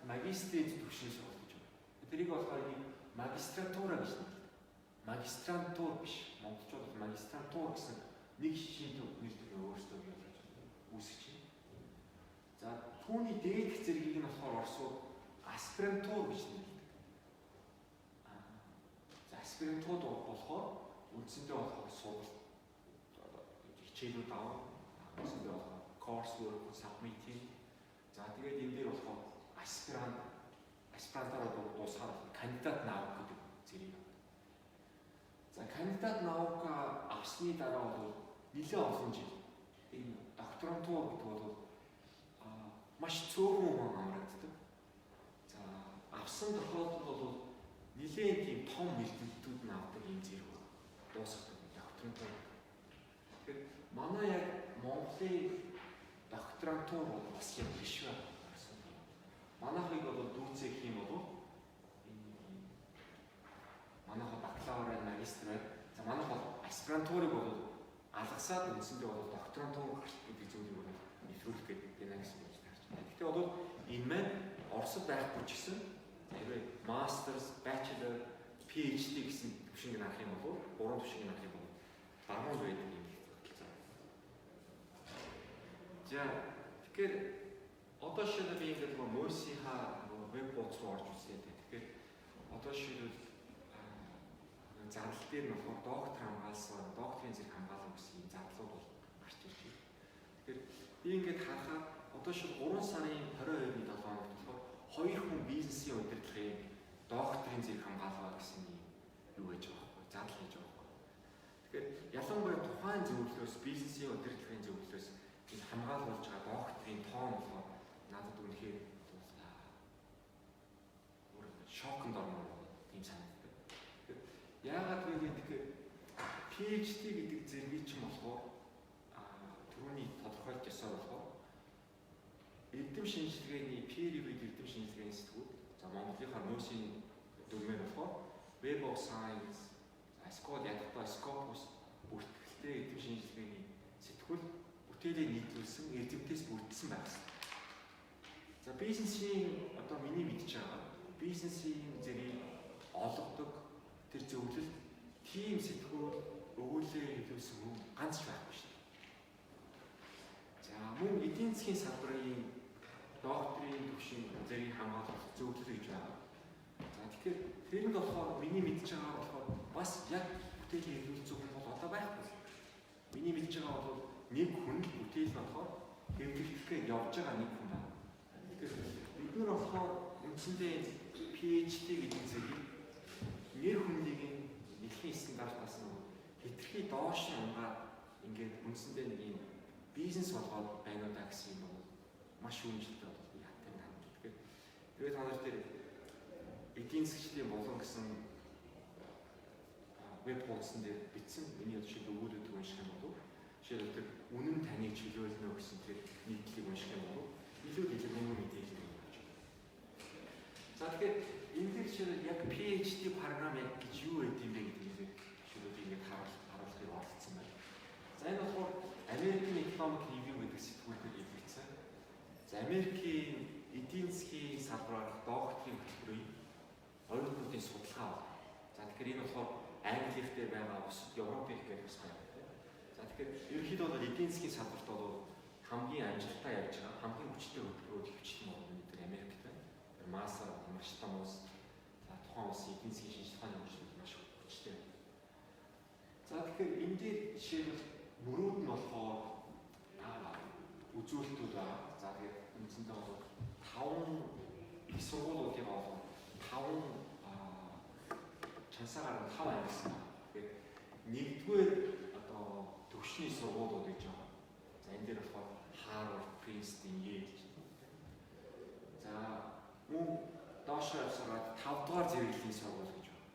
магистрийн түвшний сургалт гэж байна. Тэрийг болохоор энийг магистратура гэж нэрлэдэг. Магистрантур биш. Монголчууд бол магистрантур гэсэн нэг шинэ нэр төрөө өөрсдөө бий болгож үүсгэж байна. За түүний дээдх зэргийг нь болохоор Оросууд аспирантур гэж нэрлэдэг. За аспирантууд болохоор үндсэндээ болохоор сургалт хичээлүүд авах, үндсэндээ болохоор course work submit хийн. За тэгээд энэ дээр болохоор аспирантаараа дуусахаар кандидат наук гэдэг зэрэг авдаг. За кандидат наука авсны дараа бол нэлээд олон жил энэ докторантур гэдэг бол маш цөөхөн хүн хамрагддаг. За авсан тохиолдолд бол нэлээд тийм том эрдэмтдүүд нь авдаг юм зэрэг дуусгадаг докторантур. Тэгэхээр манай яг Монголын докторантур бол бас юм биш байна. Манайхыг бол дүүцэх юм бол энэ манайха бакалавр, магистр байна. За манайх бол аспирантурыг бол алгасаад үндсэндээ бол докторантур гэдэг зүйлийг бол нэвтрүүлэх гэдэг байна гэсэн болж таарч байна. Гэхдээ бол энэ маань Оросд байхгүй ч гэсэн хэрвээ masters, bachelor, PhD гэсэн түвшинг харах юм бол гурван түвшинг харах юм бол даван байдаг юм тогтолцоо. За тэгэхээр одоо жишээлбэл би ингээд нөгөө МУС-ийнхаа нөгөө веб хуудас руу орж үзлээ. Тэгэхээр одоо жишээлбэл зардал дээр нь болохоор доктор хамгаалсан, докторийн зэрэг хамгаалан гэсэн юм зардлууд бол гарч ирж байна. Тэгэхээр би ингээд харахаар одоо шил 3 сарын 22-ны 7 хоногт болохоор хоёр хүн бизнесийн удирдлагын докторийн зэрэг хамгаалгаа гэсэн юм юу байж байгаа байхгүй, зардал хийж байгаа байхгүй. Тэгэхээр ялангуяа тухайн зөвлөлөөс, бизнесийн удирдлагын зөвлөлөөс энэ хамгаалуулж байгаа докторийн тоон болохоор надад үнэхээр бүр шоконд ормоор тийм санагддаг. Тэгэхээр яагаад вэ гэхээр PhD гэдэг зэргийг чинь болохоор түрүүний тодорхойлж ясаар болохоор эрдэм шинжилгээний peer reviewed эрдэм шинжилгээний сэтгүүл, за Монголынхаа МУС-ийн дүгмээр болохоор Web of Science, Scopus, ядахтаа Scopus бүртгэлтэй эрдэм шинжилгээний сэтгүүл бүтээлээ нийлүүлсэн эрдэмтээс бүрдсэн байх хэрэгтэй. За бизнесийн одоо миний мэдж байгаа бизнесийн зэргийг олгодог тэр зөвлөлт тийм сэтгүүл өгүүлээ хэлүүлсэн хүн ганц ч байхгүй шүү дээ. За мөн эдийн засгийн салбарын докторийн түвшин зэргийг хамгаалах зөвлөл гэж байгаа. За тэгэхээр тэрэнд болохоор миний мэдж байгаа болохоор бас яг бүтээлийн хэрэглүүлсэн хүн бол одоо байхгүй. Миний мэдж байгаа бол нэг хүн л бүтээл нь болохоор хэвлэгдэх гээд явж байгаа нэг хүн байна. Тэгэхээр бид нар болохоор үндсэндээ PhD гэдэг зэргийг нэр хүндийг дэлхийн стандартаас нь хэтэрхий доош нь унгаад ингээд үндсэндээ нэг юм бизнес болгоод байна уу да гэсэн юм бол маш шүүмжлэлтэй бол би хаттай ханддаг. Тэгэхээр тэгээд та нар тэр эдийн засгчдын болон гэсэн веб хуудсан дээр бичсэн миний жишээ өгүүлүүдийг унших юм бол, жишээлбэл тэр үнэн таныг чөлөөлнө гэсэн тэр нийтлэлийг унших юм бол илүү дэлгэрэнгүй мэдээлэл өгч байна. За тэгэхээр энэ дээр жишээлбэл яг PhD програм яг гэж юу байд юм бэ гэдгийг жишээлбэл ингээд харуулахыг оролцсон байна. За энэ болохоор American Economic Review гэдэг сэтгүүл дээр илэрсэн. За Америкийн эдийн засгийн салбараар докторийн хөтөлбөрийн оюутнуудын судалгаа байна. За тэгэхээр энэ болохоор Англих дээр байгаа, бусад Европын гэх бас байна. За тэгэхээр ерөнхийдөө бол эдийн засгийн салбарт бол хамгийн амжилттай явж байгаа, хамгийн хүчтэй хөтөлбөрүүд хөвчлэн бол өнөөдөр Америкт байна. Тэр МАСА маш том улс. За тухайн улсын эдийн засгийн шинжилгээ ухааны хөгжил маш хүчтэй байна. За тэгэхээр энэ дээр жишээлбэл мөрүүд нь болохоор үзүүлэлтүүд байгаа. За тэгээд үндсэндээ бол таван их сургуулиудыг бол таван чансаагаар нь тав ангилсан байна. Тэгэхээр нэгдүгээр одоо төвшний сургуулиуд гэж байгаа. За энэ дээр болохоор Harvard, Princeton, Yale гэж байна. За мөн доошоо явсараад 5 дугаар зэрэглэлийн сургууль гэж байна.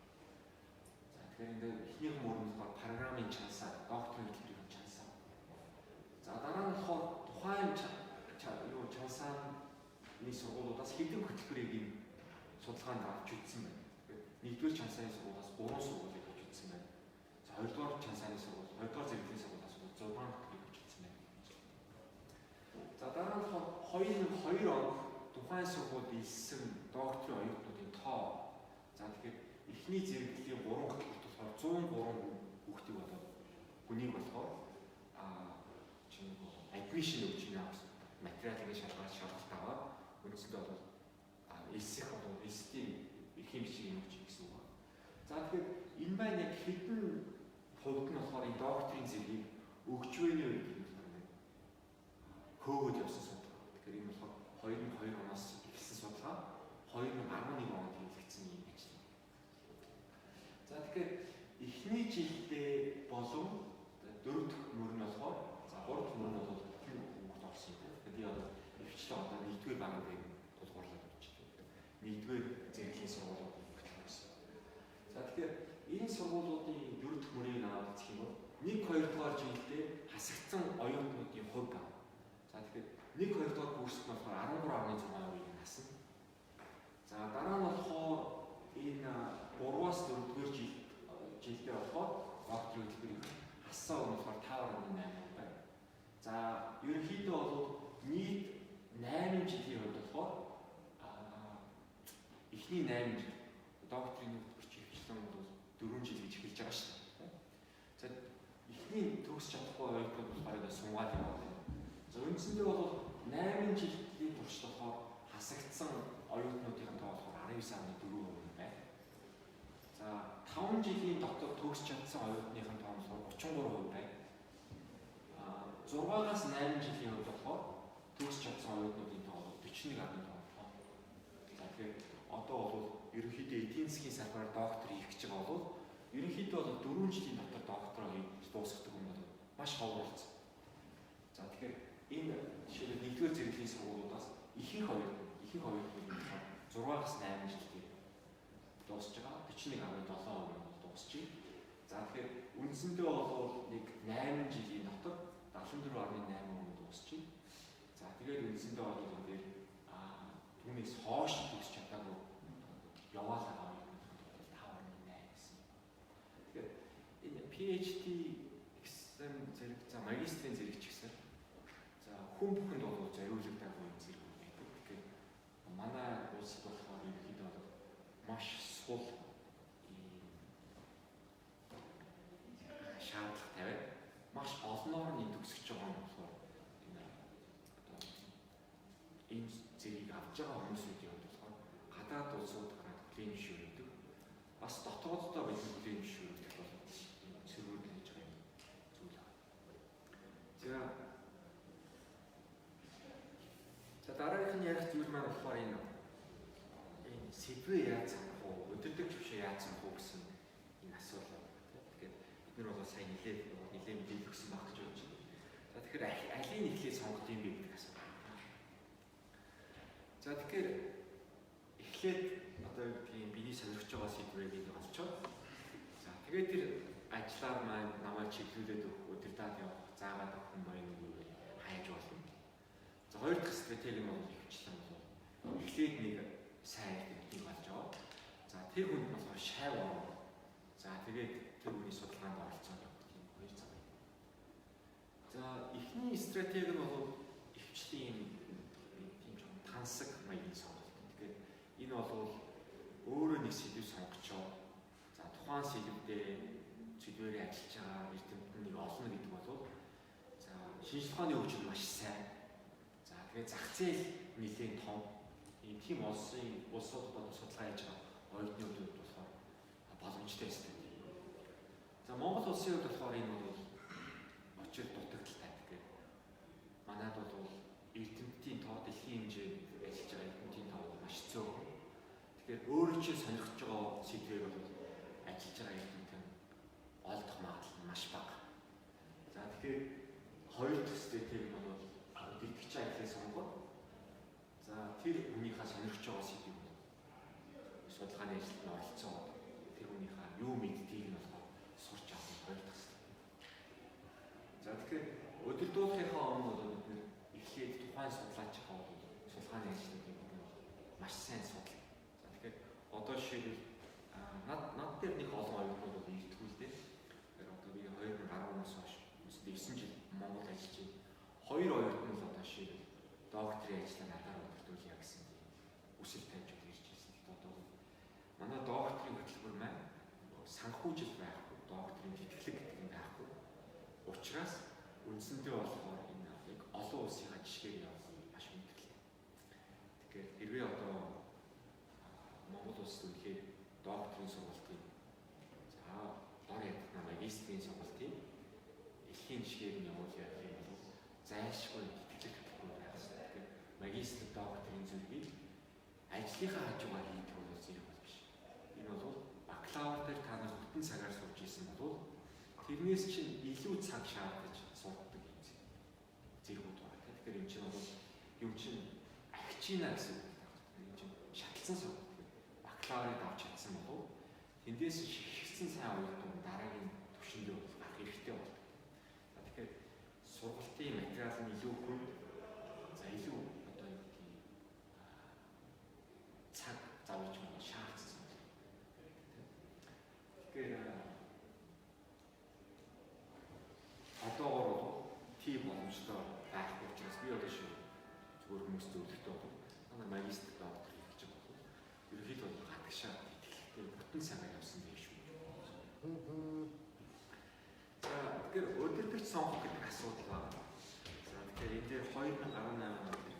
За тэгэхээр энэ дээр эхнийх мөр нь болохоор програмын чансаа, докторийн хөтөлбөрийн чансаа. За дараа нь болохоор тухайн юу чансааны сургуулиудаас хэдэн хөтөлбөрийг нь судалгаа судалгаанд авч үзсэн байна. Тэгэхээр нэгдүгээр Чансааны сургуулиас 3 сургуулийг авч үзсэн байна. За хоёрдугаар Чансааны сургууль, хоёрдугаар зэрэглэлийн сургуулиас 6 нутгийг авч үзсэн байна. За дараа нь болохоор 2002 онд тухайн сургуульд илсэн докторийн оюутнуудын тоо. За тэгэхээр эхний зэрэглэлийн 3 категорид болохоор 103 хүүхдийг болоод хүнийг болохоор чинь admission өгч байна гэсэн материалыг шалгаад шалгалт аваад үндсэндээ бол элсэх бол элсдийн эрхийн бичиг юм өгч гэсэн үг. За тэгэхээр энэ маань яг хэдэн хувьд нь болохоор энэ докторийн зэргийг өгч вэ гэдэг нь болохоор хөөгөөд явсан судалгаа. Тэгэхээр энэ болохоор 2002 оноос эхэлсэн судалгаа 2011 онд хийгдсэн юм ажил. За тэгэхээр эхний жилдээ болон дөрөв дэх мөр нь болохоор за гурав дахь мөр нь бол бүтэн хүүхд орсон юм. Тэгэхээр би одоо ихэвчлэн одоо нэгдүгээр багаар дээр тулгуурлаад явчихлаа. Нэгдүгээр зэрэглэлийн сургуулиудыг хөтлөх гэсэн. За тэгэхээр энэ сургуулиудын дөрөв дэх мөрийг аваад үзэх юм бол 1 2 дугаар жилдээ хасагдсан оюутнуудын хувь байна. За тэгэхээр 1 2 дугаар курст нь болохоор 13.6% нь хасна. За дараа нь болохоор энэ 3-аас 4 дугаар жилдээ болохоор докторийн хөтөлбөрийг хассан нь болохоор 5.8% байна. За ерөнхийдөө бол нийт 8 жилийн хувьд болохоор эхний 8 жил докторийн хөтөлбөр ихэвчлэн бол 4 жил гэж эхэлж байгаа шүү дээ. За эхний төгсч чадахгүй оюутнууд болохоор ингэ сунгаад яваад байна. За үндсэндээ бол 8 жилийн туршид болохоор хасагдсан оюутнуудын тоо болохоор 19.4% байна. За 5 жилийн дотор төгсч чадсан оюутныхын тоо болохоор 33% байна. 6-аас 8 жилийн хувьд болохоор төгсч чадсан оюутнуудын тоо бол 41.5%. За тэгэхээр одоо бол ерөнхийдөө эдийн засгийн салбараар доктор хийх гэж байгаа бол ерөнхийдөө бол 4 жилийн дотор доктороо хийж дуусгадаг юм бол маш ховор болсон. За тэгэхээр энэ жишээлбэл нэгдүгээр зэрэглэлийн сургуулиудаас ихэнх оюутнууд нь болохоор 6-аас 8 жилдээ дуусж байгаа. 41.7% нь бол дуусчих. За тэгэхээр үндсэндээ бол нэг 8 жилийн дотор 74.8% дуусчих. За тэгээд үндсэндээ бол энэ дээр түүнээс хойш төгсч чадаагүй яваал байгаа оюутнуудын бол 5.8 гэсэн. Тэгэхээр энэ PhD гэсэн зэрэг, за магистрийн зэрэг ч гэсэн за хүн бүхэнд бол зориулагдаагүй юм зэрэг байдаг. Тэгэхээр манай улсад болохоор ерөнхийдөө бол маш сул шаардлага тавиад маш олноор нь төгсөж байгаа нь болохоор энэ одоо ийм зэргийг авч байгаа хүмүүсүүдийн хувьд болохоор гадаад улсууд гараад хүлээн зөвшөөрдөг. Бас дотооддоо бид хүлээн зөвшөөрөх бол сэргүүрэл хийж байгаа юм зүйл байна. За дараагийнх нь ярих зүйл маань болохоор энэ сэдвээ яаж сонгох уу, удирдах зөвшөө яаж сонгох уу гэсэн энэ асуудал байна. Тэгэхээр бид нар бол сайн нэлээд мэдээлэл өгсөн байх гэж бодож байна. За тэгэхээр алийг эхлээд сонгох юм бэ гэдэг асуудал. За тэгэхээр эхлээд одоо юу гэдгийг биний сонирхож байгаа сэдвийг нэг олцоод за тэгээд тэр ажлаар маань намайг чиглүүлээд өгөх, удирдаад явах, заагаад өгөх хүн байна уу гэж хайж болно. За хоёр дахь стратеги нь бол ихэвчлэн бол эхлээд нэг сайн эрдэмтнийг олж аваад за тэр хүнд болохоор шайв орно. За тэгээд тэр хүний судалгаанд оролцоод явах тийм хоёр зам байна. За эхний стратеги нь бол ихэвчлэн юм тийм жоохон тансаг маягийн сонголт. Тэгэхээр энэ бол өөрөө нэг сэдв сонгочоо. За тухайн сэдвдээ сэдвээрээ ажиллаж байгаа эрдэмтэн нэг олно гэдэг бол за шинжлэх ухааны хөгжил маш сайн. За тэгээд зах зээл нэлээд том. Ийм тийм улсууд одоо судалгаа хийж байгаа оюутнууд болохоор боломжтой стратеги. За Монгол улсын хувьд болохоор энэ бол очир дутагдaltaй. Тэгэхээр манад бол эрдэмтдийн тоо дэлхийн хэмжээнд ажиллаж байгаа эрдэмтдийн тоо бол маш цөөхөн. Тэгэхээр өөрөө чинь сонирхож байгаа сэдвээр бол ажиллаж байгаа эрдэмтэн олдох магадлал нь маш бага. За тэгэхээр хоёр дахь стратеги нь бол удирдагч ажлыг сонгоод за тэр хүнийхээ сонирхож байгаа сэдвийг бол судалгааны ажилд нь оролцоод тэр хүнийхээ юу мэддгийг нь болохоор сурч авах хоёр дахь стратеги. За тэгэхээр удирдуулахынхаа өмнө бол бид нэр эхлээд тухайн судлаачийнхаа бол судалгааны ажлуудыг бид нар маш сайн судал. За тэгэхээр Одоо жишээлбэл над дээр нэг олон оюутнууд бол ирдэггүй л дээ. Тэгэхээр одоо би 2010 оноос хойш 9 жил Монголд ажиллаж байна. Хоёр оюутан л одоо жишээлбэл докторийн ажлаа надаар удирдуулъя гэсэн тийм хүсэл тавьж ирж байсан. Одоо манай докторийн хөтөлбөр маань санхүүжил байхгүй, докторийн тэтгэлэг гэдэг юм байхгүй. Учраас үндсэндээ болохоор энэ яг олон улсынхаа жишгээр явах маш хүндрэлтэй. Тэгэхээр хэрвээ одоо Монгол улсад үнэхээр докторийн сургалтын, за дор ядах магистрийн сургалтын дэлхийн жишгээр нь явуулъя гэх юм бол зайлшгүй тэтгэлэг хөтөлбөр байх хэрэгтэй. Тэгэхээр магистр докторийн зэргийг ажлынхаа хажуугаар хийдэг бол зэрэг бол биш. Энэ бол бакалавр дээр та нар бүтэн цагаар сурж исэн бол тэрнээс чинь илүү цаг шаардаж сурдаг юм зэргүүд байна. Тэгэхээр энэ чинь бол юм чинь ахичина гэсэн үг. Энэ чинь шатлсан сургалт. Бакалаврыг авч чадсан болов тэндээс шигшгсэн сайн оюутан дараагийн түвшиндээ бол гарах хэрэгтэй болдог. Тэгэхээр сургалтын материал нь илүү хүнд, за илүү одоо юу гэдгийг цаг зовж байгаа шаардсан. Тэгэхээр одоогор бол тийм боломжтой байхгүй учраас би одоо шиг зүгээр хүмүүс зөвлөхтэй бол манай магистр доктор хийх гэж байгаа бол ерөнхийдөө бол гадагшаа тэтгэлэгтэй бүтэн цагаар явсан байх шүү. За, тэгэхээр удирдагч сонгох гэдэг асуудал байна. За, тэгэхээр энэ дээр 2018 он дээр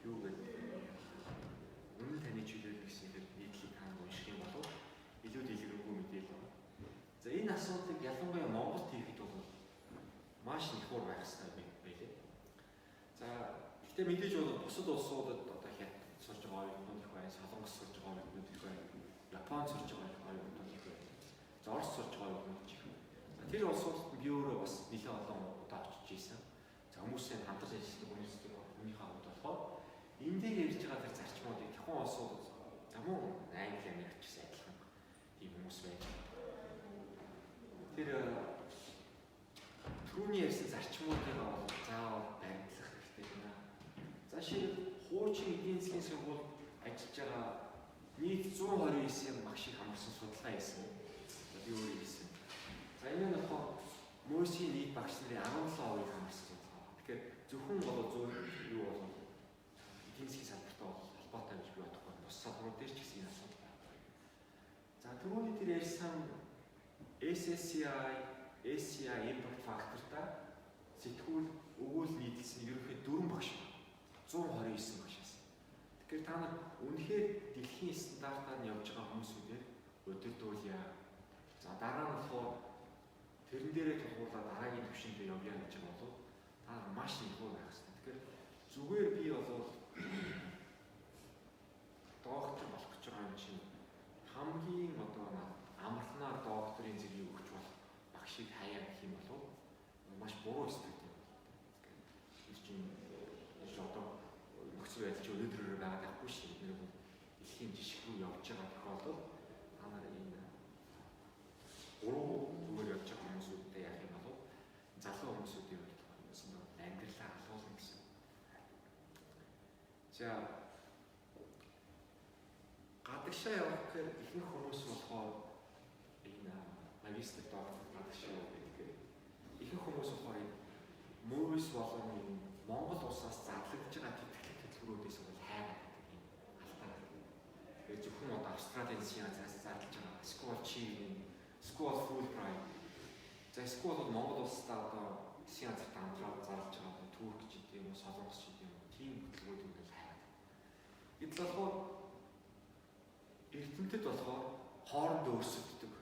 юу гэдэг үнэн таны чөлөөлөл гэсэн тэр нийтлэг та нар унших юм бол илүү дэлгэрэнгүй мэдээлэл байна. За, энэ асуудлыг ялангуяа Монголд хийхэд бол маш нөхөр байх хэрэгтэй байлээ. За, гэхдээ мэдээж бол бусад улсуудад одоо хятад сурж байгаа оюутнууд их байна, Солонгос сурж байгаа оюутнууд их байна, Японд сурж байгаа оюутнууд их байна. За, Орос сурж байгаа оюутнууд их байна. За, тэр улсуудад би өөрөө бас нэлээд олон удаа очиж ийсэн. За, хүмүүсээ хамтарч ажилладаг хүмүүстэй хүнийхээ хувьд болохоор энэ дээр ярьж байгаа тэр зарчмуудыг тухайн улсуудад, за мөн Англи, Америк ч гэсэн адилхан тийм хүмүүс байж. Тэр түрүүний ярьсан зарчмуудыг бол заавал баримтлах хэрэгтэй байна. За, жишээлбэл хуучин эдийн засгийн сургуульд ажиллаж байгаа нийт 129 багшийг хамарсан судалгаа хийсэн. За, би өөрөө хийсэн. За, энэ нь болохоор МУИС-ийн нийт багш нарын 17%-ийг хамарсан судалгаа. Тэгэхээр зөвхөн болоо зөв юу бол эдийн засгийн салбартай бол холбоотой гэж би бодохгүй. Бус салбарууд дээр ч гэсэн энэ асуудал байна. За, түрүүний тэр ярьсан SSCI, SCI impact factor-та сэтгүүл өгөөл нийтэлсэн ерөнхийдөө дөрвөн багш байна. 129 багшаас. Тэгэхээр та нар үнэхээр дэлхийн стандартаар нь явж байгаа хүмүүсүүдээр удирдуулъя. За, дараа нь болохоор тэрэн дээрээ тулгуурлаад дараагийн түвшиндээ явъя гэж байгаа бол та нар маш нөхөр байх хэрэгтэй. Тэгэхээр зүгээр би бол доктор болох гэж байгаа юм чинь хамгийн одоо амархнаар докторийн зэргийг өгч болох багшийг хаяа гэх юм бол маш буруу сэтгэл юм байна. Тэгэхээр чинь одоо нөхцөл байдал чи өнөөдрөөр байгаад байхгүй шүү дээ. Бид нэр бол дэлхийн жишг рүү явж байгаа тохиолдолд та нар энэ буруу зүгээр явж байгаа хүмүүсүүдтэй яах юм бол залуу хүмүүсүүдийн хувьд амьдралаа алуулна гэсэн. За, гадагшаа явах гэхээр ихэнх хүмүүс болохоор энэ магистр доктор гадагшаа явах гэдэг. Ихэнх хүмүүс болохоор энэ МУИС болон энэ Монгол улсаас зарлагдж байгаа тэтгэлэг төлбөрүүдээс бол хайгаад байдаг юм алдаа. Тэгэхээр зөвхөн одоо Австралийн засгийн газраас зарлаж байгаа School Chevening, School Fulbright. За, School бол Монгол улстай одоо засгийн газарт хамтраад зарлаж байгаа одоо Турк ч гэдэг юм уу, Солонгос ч гэдэг юм уу, тийм хөтөлбөрүүдийг бол хайгаад. Гэтэл болохоор эрдэмтэд болохоор хоорондоо өрсөлддөг.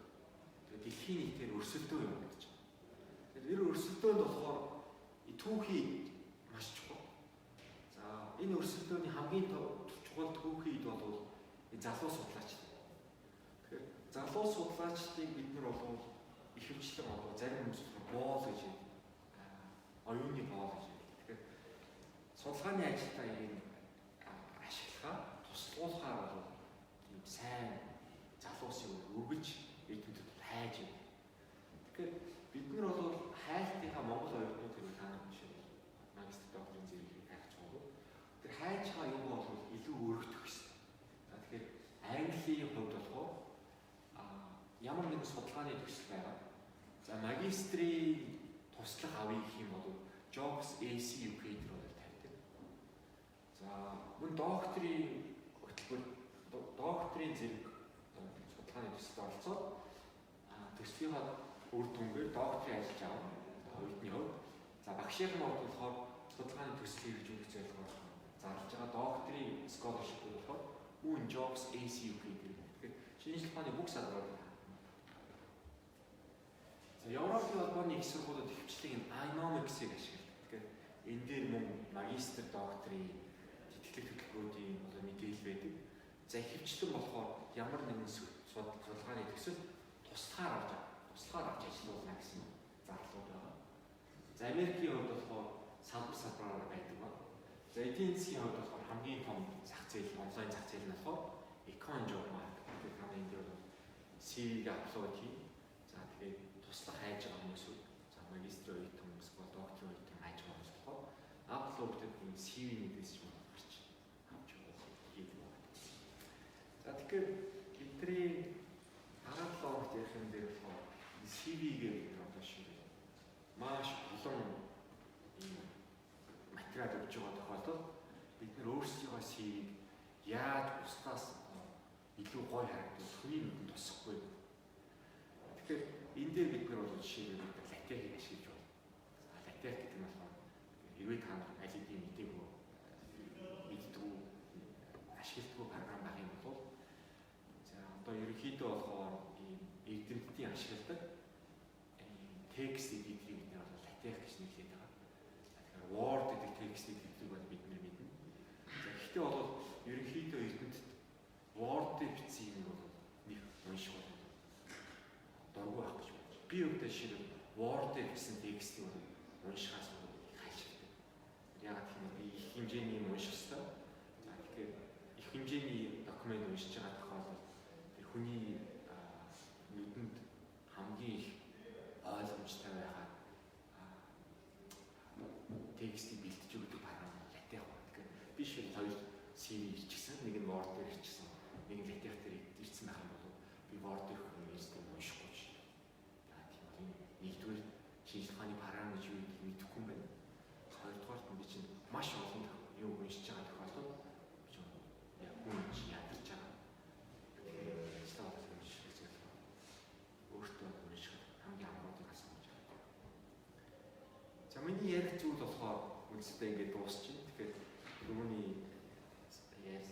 Тэгээд дэлхийн нийтээр өрсөлдөө явагдаж байгаа. Тэгэхээр тэр өрсөлдөөнд болохоор түүхий маш чухал. За, энэ өрсөлдөөний хамгийн чухал түүхий эд бол залуу судлаач. Тэгэхээр залуу судлаачдыг бид нар бол ихэвчлэн одоо зарим хүмүүс болохоор боол гэж ярьдаг. Оюуны боол гэж ярьдаг. Тэгэхээр судалгааны ажилдаа энэ ашиглахаар туслуулахаар бол тийм сайн залуусын үргэлж эрдэмтэд хайж байна. Тэгэхээр бид нар бол хайлтынхаа Монгол оюутнууд хэрэг та нар жишээ магистр докторийн зэрэгийг хайх чухал. Тэр хайж байгаа юм бол илүү өргөдөх хэрэгтэй. За, тэгэхээр Английн хувьд Ямар нэгэн судалгааны төсөл байгаа. За, магистрийн туслах авъя гэх юм бол Jobs AC UK дээр бол тавьдаг. За, мөн докторийн хөтөлбөр, докторийн зэрэг судалгааны төсөлд оролцоод төслийнхаа үр дүнгээр докторийн ажиллаж авна. Оюутны хувьд. За, багшийн хувьд болохоор судалгааны төсөл хэрэгжүүлэх зорилгоор зарлж байгаа докторийн scholarship болохоор мөн Jobs AC UK дээр. Тэгэхээр шинжлэх ухааны бүх салбараар. За, Европын холбооны их сургуулиуд ихэвчлэн iNomics-ыг ашигладаг. Тэгэхээр энэ дээр мөн магистр, докторийн тэтгэлэг хөтөлбөрүүдийн одоо мэдээлэл байдаг. За, ихэвчлэн болохоор ямар нэгэн судалгааны төсөл туслахаар авч ажиллуулна гэсэн зарлууд байгаа. За, Америкийн хувьд болохоор салбар салбараар байдаг ба. За, эдийн засгийн хувьд болохоор хамгийн том зах зээл, онлайн зах зээл нь болохоор Econ Job Market. Тэгэхээр та энэ дээр бол CV-г upload хий. За, тэгээд туслах хайж байгаа хүмүүсүүд, за, магистрийн оюутан хүмүүс бол докторийн оюутан хайж байгаа хүмүүс болохоор upload ийм CV-нүүдээс ч юм гарч авч хийдэг байна. За, тэгэхээр бидний дараа 7 хоногт ярих юм дээр болохоор CV-гээр бид нар одоо ширээ маш олон ийм материал өгч байгаа тохиолдолд бид нар өөрсдийнхөө CV-г яаж бусдаас илүү гоё харагдах, хүний нүдэнд тусахгүй. Тэгэхээр энэ дээр бид нар бол жишээгээр бид нар LaTeX-ийг ашиглаж байна. За, LaTeX гэдэг нь болохоор хэрвээ та нар аль хэдийн мдэггүй, мэддэггүй, ашигладаггүй програм байх юм бол, за, одоо ерөнхийдөө болохоор ийм эрдэмтдийн ашигладаг ийм текст editor-ыг бид нар бол LaTeX гэж нэрлэдэг байгаа. Тэгэхээр Word гэдэг текст editor-ыг бол бид нар мэднэ. За, гэхдээ бол ерөнхийдөө эрдэмтэд Word дээр бичсэн юм бол нэг унших бол дургүй байх гэж бодож. Би өвдөө жишээлбэл Word дээр бичсэн текстийг бол уншихаас бол их хайшигтай. Яагаад гэх юм бол би их хэмжээний юм унших ёстой. За, тэгэхээр их хэмжээний документ уншиж байгаа тохиолдолд тэр хүний нүдэнд хамгийн их ойлгомжтой байхаар текстийг бэлтэж өгдөг програм LaTeX байна. Тэгэхээр би шил хоёр CV ирчихсэн. Нэг нь Word дээр ирчихсэн. Нэг нь LaTeX дээр ирсэн байх юм бол би Word дээр хүмүүстээ уншихгүй ч. За, тийм бол энэ нэгдүгээр шинжлэх ухааны програм гэж юу гэдгийг мэдэхгүй юм байна. Хоёрдугаарт нь би чинь маш олон юу уншиж байгаа тохиолдолд би чинь яг хүн чи ядарч байгаа. Тэгэхээр ажиллаа бол унших гэж өөртөө унших хамгийн амруудыг сонгож байгаа. За, миний ярих зүйл болохоор үндсэндээ ингээд дуусчих. Тэгэхээр түрүүний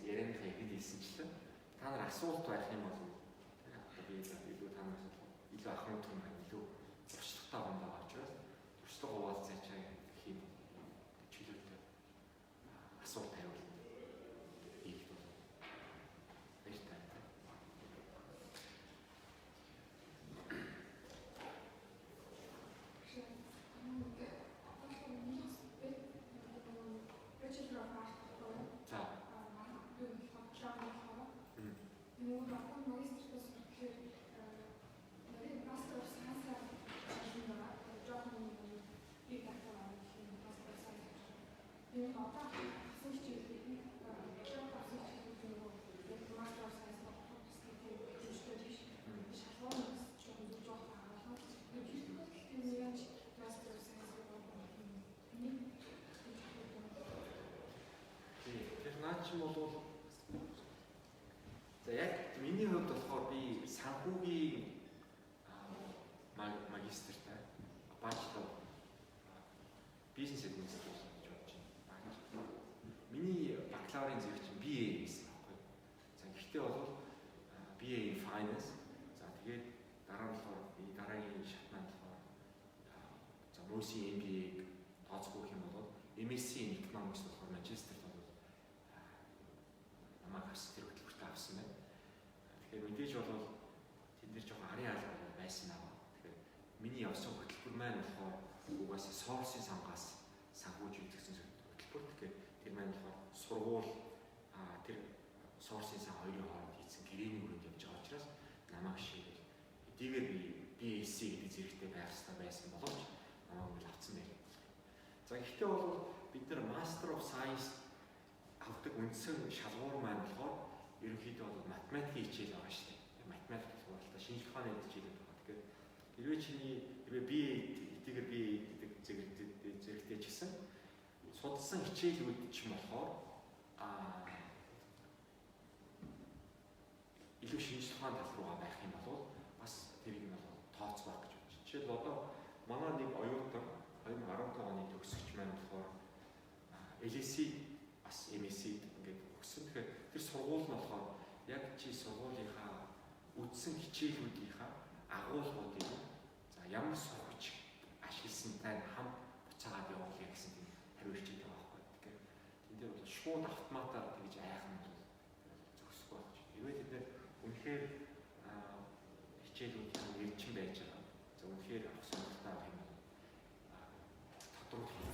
ярианыхаа ихэд хэлсэнчлэн та нар асуулт байх юм бол одоо би илүү та нараас илүү ахмад хүн байна, илүү туршлагатай хүн байгаа учраас туршлага хуваалцаач гэх юм чөлөөтэй асуулт хариулт хийх бол баяртай. Bachelor of Arts. За. Юу болохоор диплом болохоор нөгөө одоо магистртаа сурахлаар нарийн Master of Science-аар шалгасан байгаа. Жоохон нэг big data гэх юм, Master of Science. Энэ одоо авсан хичээлийг, диплом авсан хичээлийг нөгөө яг Master of Science болохоор бас тийм хэмжтэй биш. Шалгуур нь бас жоохон зүг жоох байгаа. Тэр тохиолдолд тийм яаж Master of Science гэдэг юм. Миний Тийм. Тэр наа чинь бол, за, яг миний хувьд болохоор би санхүүгийн магистртай Bachelor Business Administration гэж бодож байна. Миний бакалаврын зэрэг чинь BA гэсэн байхгүй. За, гэхдээ бол BA in Finance. За, тэгээд дараа нь болохоор миний дараагийн шат маань болохоор, за, Мөсийн MBA-г тооцохгүй гэх юм бол MSc in Economics болохоор Манчестерт бол намайг авсан, тэр хөтөлбөртөө авсан байна. Тэгэхээр мэдээж бол тэн дээр жоохон арын алга байсан аа. Тэгэхээр миний явсан хөтөлбөр маань болохоор угаасаа Соросын сангаас санхүүж үзсэн хөтөлбөр. Тэгэхээр тэр маань болохоор сургууль тэр Соросын сан хоёрын хооронд хийсэн гэрээний өрөөнд явж байгаа учраас намайг шийдэл хэдийгээр би BSc гэдэг зэрэгтэй байх ёстой байсан боловч намайг ингээл авсан байх. За, гэхдээ бол бид нар Master of Science авдаг үндсэн шалгуур маань болохоор ерөнхийдөө бол математикийн хичээл байгаа шүү дээ. Математик сургалтаа шинжлэх ухааны хичээлүүд байгаа. Тэгэхээр хэрвээ чиний хэрвээ би эдгээр би гэдэг зэрэгтэй ч гэсэн судалсан хичээлүүд ч юм болохоор илүү шинжлэх ухааны тал руугаа байх юм бол бас тэрийг нь бол тооцох байх гэж бодож. Жишээлбэл одоо манай нэг оюутан 2015 оны төгсөгч маань болохоор LSE бас MSc ингээд өгсөн. Тэгэхээр тэр сургууль нь болохоор яг чи сургуулийнхаа үндсэн хичээлүүдийнхаа агуулгуудыг за ямар сурагч ашигласантай хамт буцаагаад явуулъя гэсэн тийм хариу хичээл байгаа байхгүй. Тэгэхээр тэн дээр бол шууд автоматар тэгж айх нь бол зохисгүй байх. Хэрвээ тэд нэр үнэхээр хичээлүүдийн эрчим байж байгаа. За үнэхээр авах сонирхолтой байх юм бол тодруулах юм.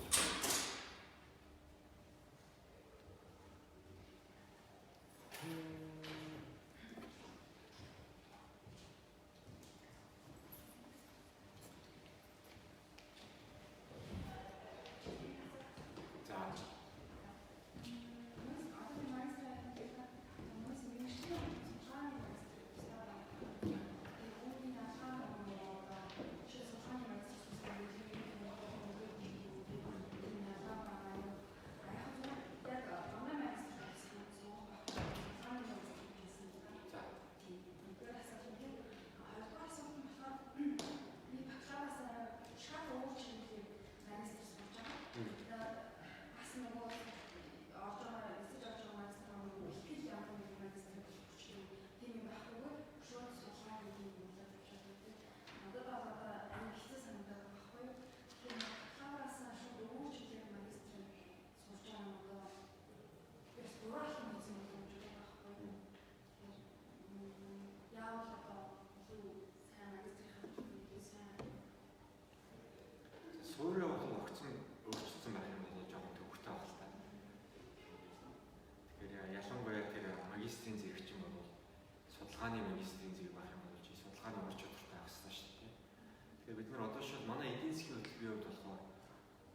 За за суурь бол огцон өөрчлөсөн байх юм бол жоохон төвөгтэй байх л та. Тэгэхээр ялангуяа тэр магистрийн зэрэг чинь бол судалгааны магистрийн зэрэг байх юм бол чи судалгааны ур чадвартай байх ёстой шүү дээ. Тэгэхээр бид нар одоо шууд манай эдийн засгийн хөтөлбөрийн хувьд болохоор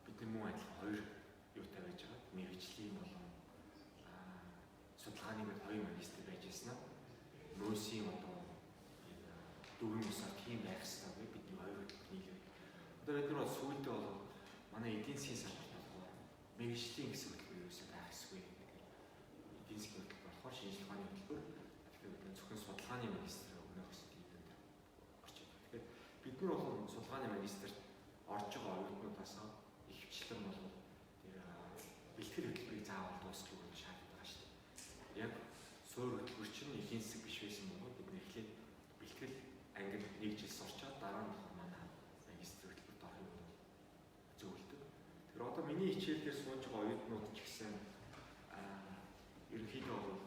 бид нар мөн адилхан хоёр юутай байж байгаа. Мэргэжлийн болон судалгааны бид хоёр магистр байж байсан аа. Мөсийн одоо энэ дөрвөн усаар тийм байх ёстой бидний хоёр хөтөлбөр нийлээд. Одоо бид нар бол сүүлдээ бол манай эдийн засгийн салбарт болохоор мэргэжлийн гэсэн хөтөлбөр ерөөсөө байх ёсгүй. Тэгэхээр эдийн засгийн хөтөлбөр болохоор шинжлэх ухааны хөтөлбөр. Тэгэхээр бид нар зөвхөн судалгааны магистр өгнө гэсэн тийм юм орж ирдэг. Тэгэхээр бид нар бол судалгааны магистрт орж байгаа оюутнуудаас ихэвчлэн бол тэр бэлтгэл хөтөлбөрийг заавал дуусгах гэж шаарддаг байгаа шүү дээ. Яг суур хөтөлбөр чинь эдийн засаг биш байсан бөгөөд бид нар эхлээд бэлтгэл ангид нэг жил сурчаад дараа нь болохоор манай магистр хөтөлбөрт орох юм бол зөвлөдөг. Тэгэхээр одоо миний хичээл дээр сууж байгаа оюутнууд ч гэсэн ерөнхийдөө бол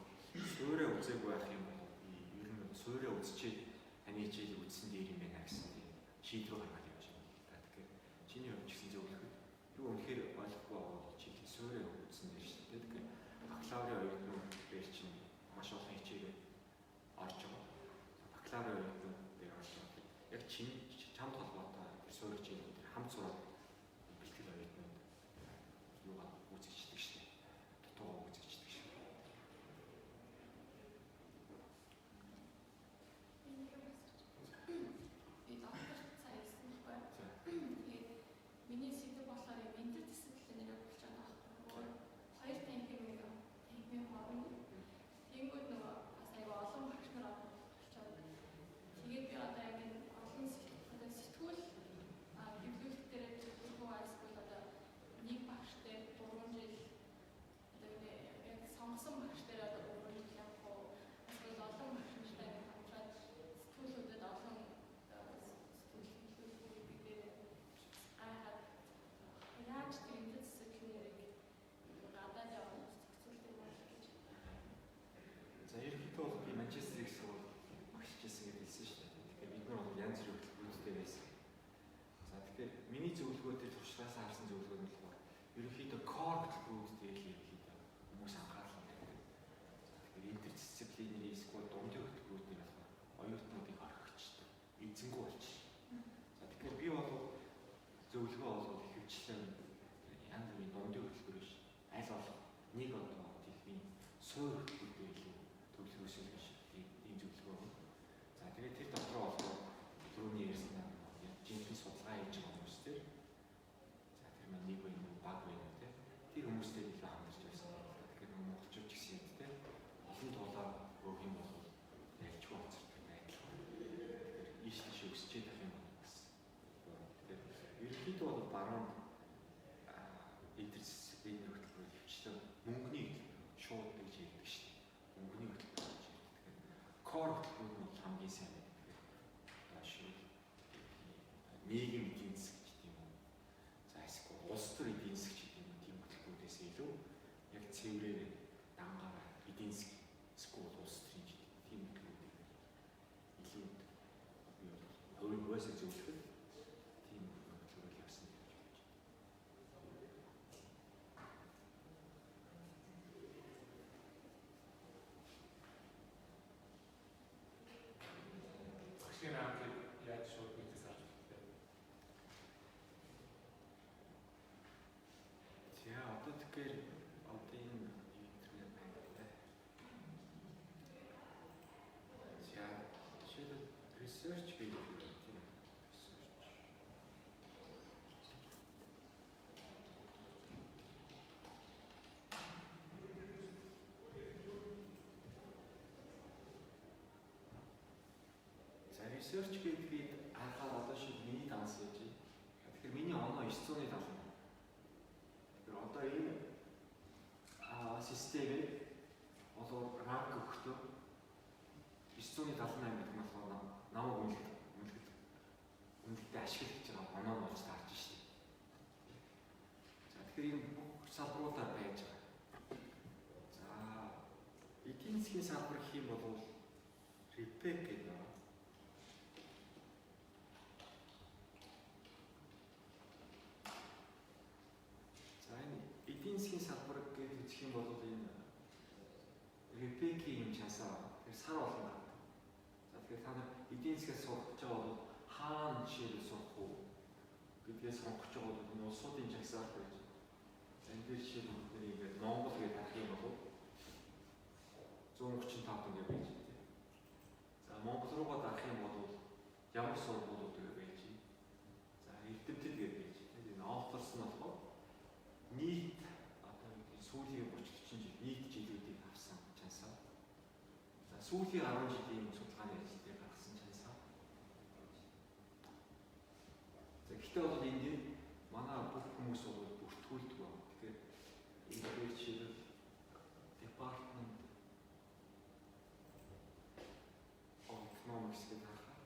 суурэ үзээгүй байх юм бол би ер нь суурэ үзчихэд таны хичээлийг үзсэн дээр юм байна гэсэн тийм шийдвэр гаргаад явж байгаа юм л та. Тэгэхээр чиний хувьд ч гэсэн зөвлөхөд юу үнэхээр ойлгохгүй байгаа бол чи суурэ үзсэн дээр шүү дээ. Тэгэхээр бакалаврын оюутнууд дээр чинь маш олон хичээлээ орж байгаа. Бакалаврын оюутнууд дээр орж байгаа. Яг чиний чамд холбоотой тэр суурь хичээлүүд дээр хамт сураад бэлтгэл оюутнууд юугаа гүйцэтгэдэг шүү дээ. Дутуугаа гүйцэтгэдэг шүү дээ. Би доктор цаа ирсэн байхгүй. Тэгээд миний сэдэв болохоор юм interdisciplinary болчиход байгаа байхгүй. Хоёр танхим нэг танхимын хооронд. Тэгэнгүүт нөгөө бас айгүй олон багш нар болчиход. Тэгээд би одоо яг энэ олон одоо сэтгүүл гэвлүүлэлт дээр зөвхөн эсвэл одоо нэг багш дээр 3 жил одоо яг сонгосон багш дээр одоо 3 жил явах уу? Эсвэл олон багш нартай ингэ хамтраад сэтгүүлүүдэд олон сэтгүүл хэлүүлэх гэдэг дээр гайхаад яаж тэр interdisciplinary гадаад явах зохицуулт юм бол гэж. За ерөнхийдөө бол би Манчестер их сургууль багшиж байсан гэж хэлсэн шүү дээ. Тэгэхээр бид нар бол янз бүрийн хөтөлбөрүүдтэй байсан. За тэгэхээр миний зөвлөгөө дээр туршлагаас харсан зөвлөгөө нь болохоор ерөнхийдөө core хөтөлбөрүүд дээр л ерөнхийдөө хүмүүс анхаарал тавьдаг. За тэгэхээр interdisciplinary эсвэл дундын хөтөлбөрүүд дээр болохоор оюутнуудыг орхичдаг, эзэнгүй болчих. За тэгэхээр би бол зөвлөгөө бол ихэвчлэн янз бүрийн дундын хөтөлбөр биш аль болох нэг одоо дэлхийн суур хөтөлбөр дээр илүү төвлөрөөсэй гэж тийм зөвлөгөө өгнө. За Core хөтөлбөрүүд нь бол хамгийн сайн байдаг. Тэгэхээр одоо шил нийгэм эдийн засаг гэдэг юм уу. За эсвэл улс төр эдийн засаг гэдэг юм уу, тийм хөтөлбөрүүдээс илүү яг цэврээр дангаараа эдийн засаг эсвэл улс төрийн гэдэг тийм хөтөлбөрүүдийг илүү би бол хувийн хувьсаа зөвлөхөд тийм хөтөлбөрөөр явсан гэж бодож байна. Багшийн рампыг яаж шууд нэгтээс харж болох вэ? За одоо тэгэхээр одоо энэ интернет байна та. За жишээлбэл research гэдэг юм тийм ээ. Research. За research гэдгийг харахаар одоо шиг миний данс яаж байна. Тэгэхээр миний оноо 970. Тэгэхээр одоо энэ системийг болоо rank өгөхдөө 978 гэдэг нь болохоор намайг үнэлэлтэд ашиглаж байгаа оноо нь болж таарч штеп. За тэгэхээр энэ бүх салбаруудаар байж байгаа. За эдийн засгийн салбар гэх юм бол REPEC гэдэг байна. За энэ эдийн засгийн салбар гэж үзэх юм бол энэ REPEC-ийн юм чансаа тэр сар болгон гардаг. За тэгэхээр та нар эдийн засгаас сурах гэж байгаа бол хаана жишээлбэл сурах уу гэдгээ сонгох гэж байгаа бол энэ улсуудын жагсаалт байж. За энэ дээр жишээлбэл бид нар ингээд Монгол гэж харах юм бол 135 ингээд байж тийм. За Монгол руугаа дарах юм бол ямар сургуулиуд вэ байж. За эрдэмтэд гэж байж тийм. Энэ authors нь болохоор нийт одоо сүүлийн 30 40 жил нийт жилүүдийг авсан чансаа. За сүүлийн 10 жилийн судалгааны ажлыг гаргасан чансаа. За гэхдээ бол энэ дээр манай бүх хүмүүс бол бүртгүүлдэг байна. Тэгэхээр энэ дээр жишээлбэл Department of Economics гэдэг харахаар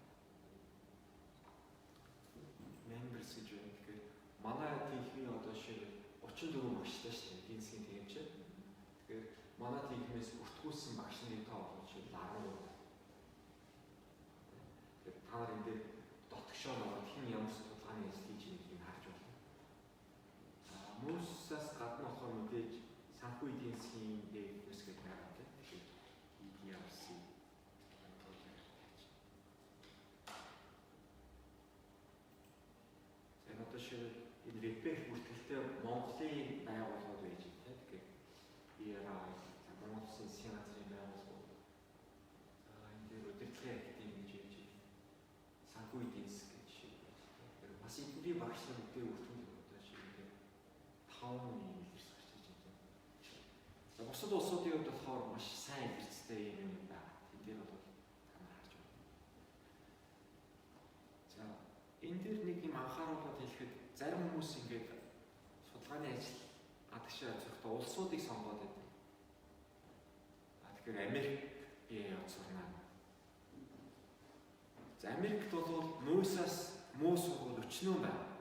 members гэж байна. Тэгэхээр манай танхимын одоо жишээлбэл 34 багштай шүү дээ. Эдийн засгийн танхимч. Тэгэхээр манай танхимээс бүртгүүлсэн багш нарын тоо бол жишээлбэл 13. Тэгэхээр та нар энэ дээр дотгошоо ороод хэн ямар судалгааны ажил хийж байгааг нь харж байна. За MUIS-аас гадна болохоор мэдээж санхүү эдийн засгийн дээд гэдэг байгаа тийм. Тэгэхээр EDRC За энэ одоо жишээлбэл энэ REPEC бүртгэлтэй Монголын байгууллагууд байж байна тийм. Тэгэхээр ERI за Монгол Улсын засгийн газрын байгууллагууд. За энэ дээр удирдлагын академи гэж байж байна. Санхүү эдийн засаг гэж жишээ байж байна. Тэгэхээр бас эдний багш нар бүгдээ бүртгүүл одоо жишээлбэл 5 юм илэрс гарч иж байна. За бусад улсуудын хувьд болохоор маш сайн илэрцтэй юм юм байна. Тэнд дээр бол та нар харж байна. За энэ дээр нэг юм анхааруулаад хэлэхэд зарим хүмүүс ингээд судалгааны ажил гадагшаа явуулахдаа улсуудыг сонгоод байдаг. А тэгэхээр Америк би явж сурна. За Америкт бол MUIS-аас муу сургууль өчнөө байна.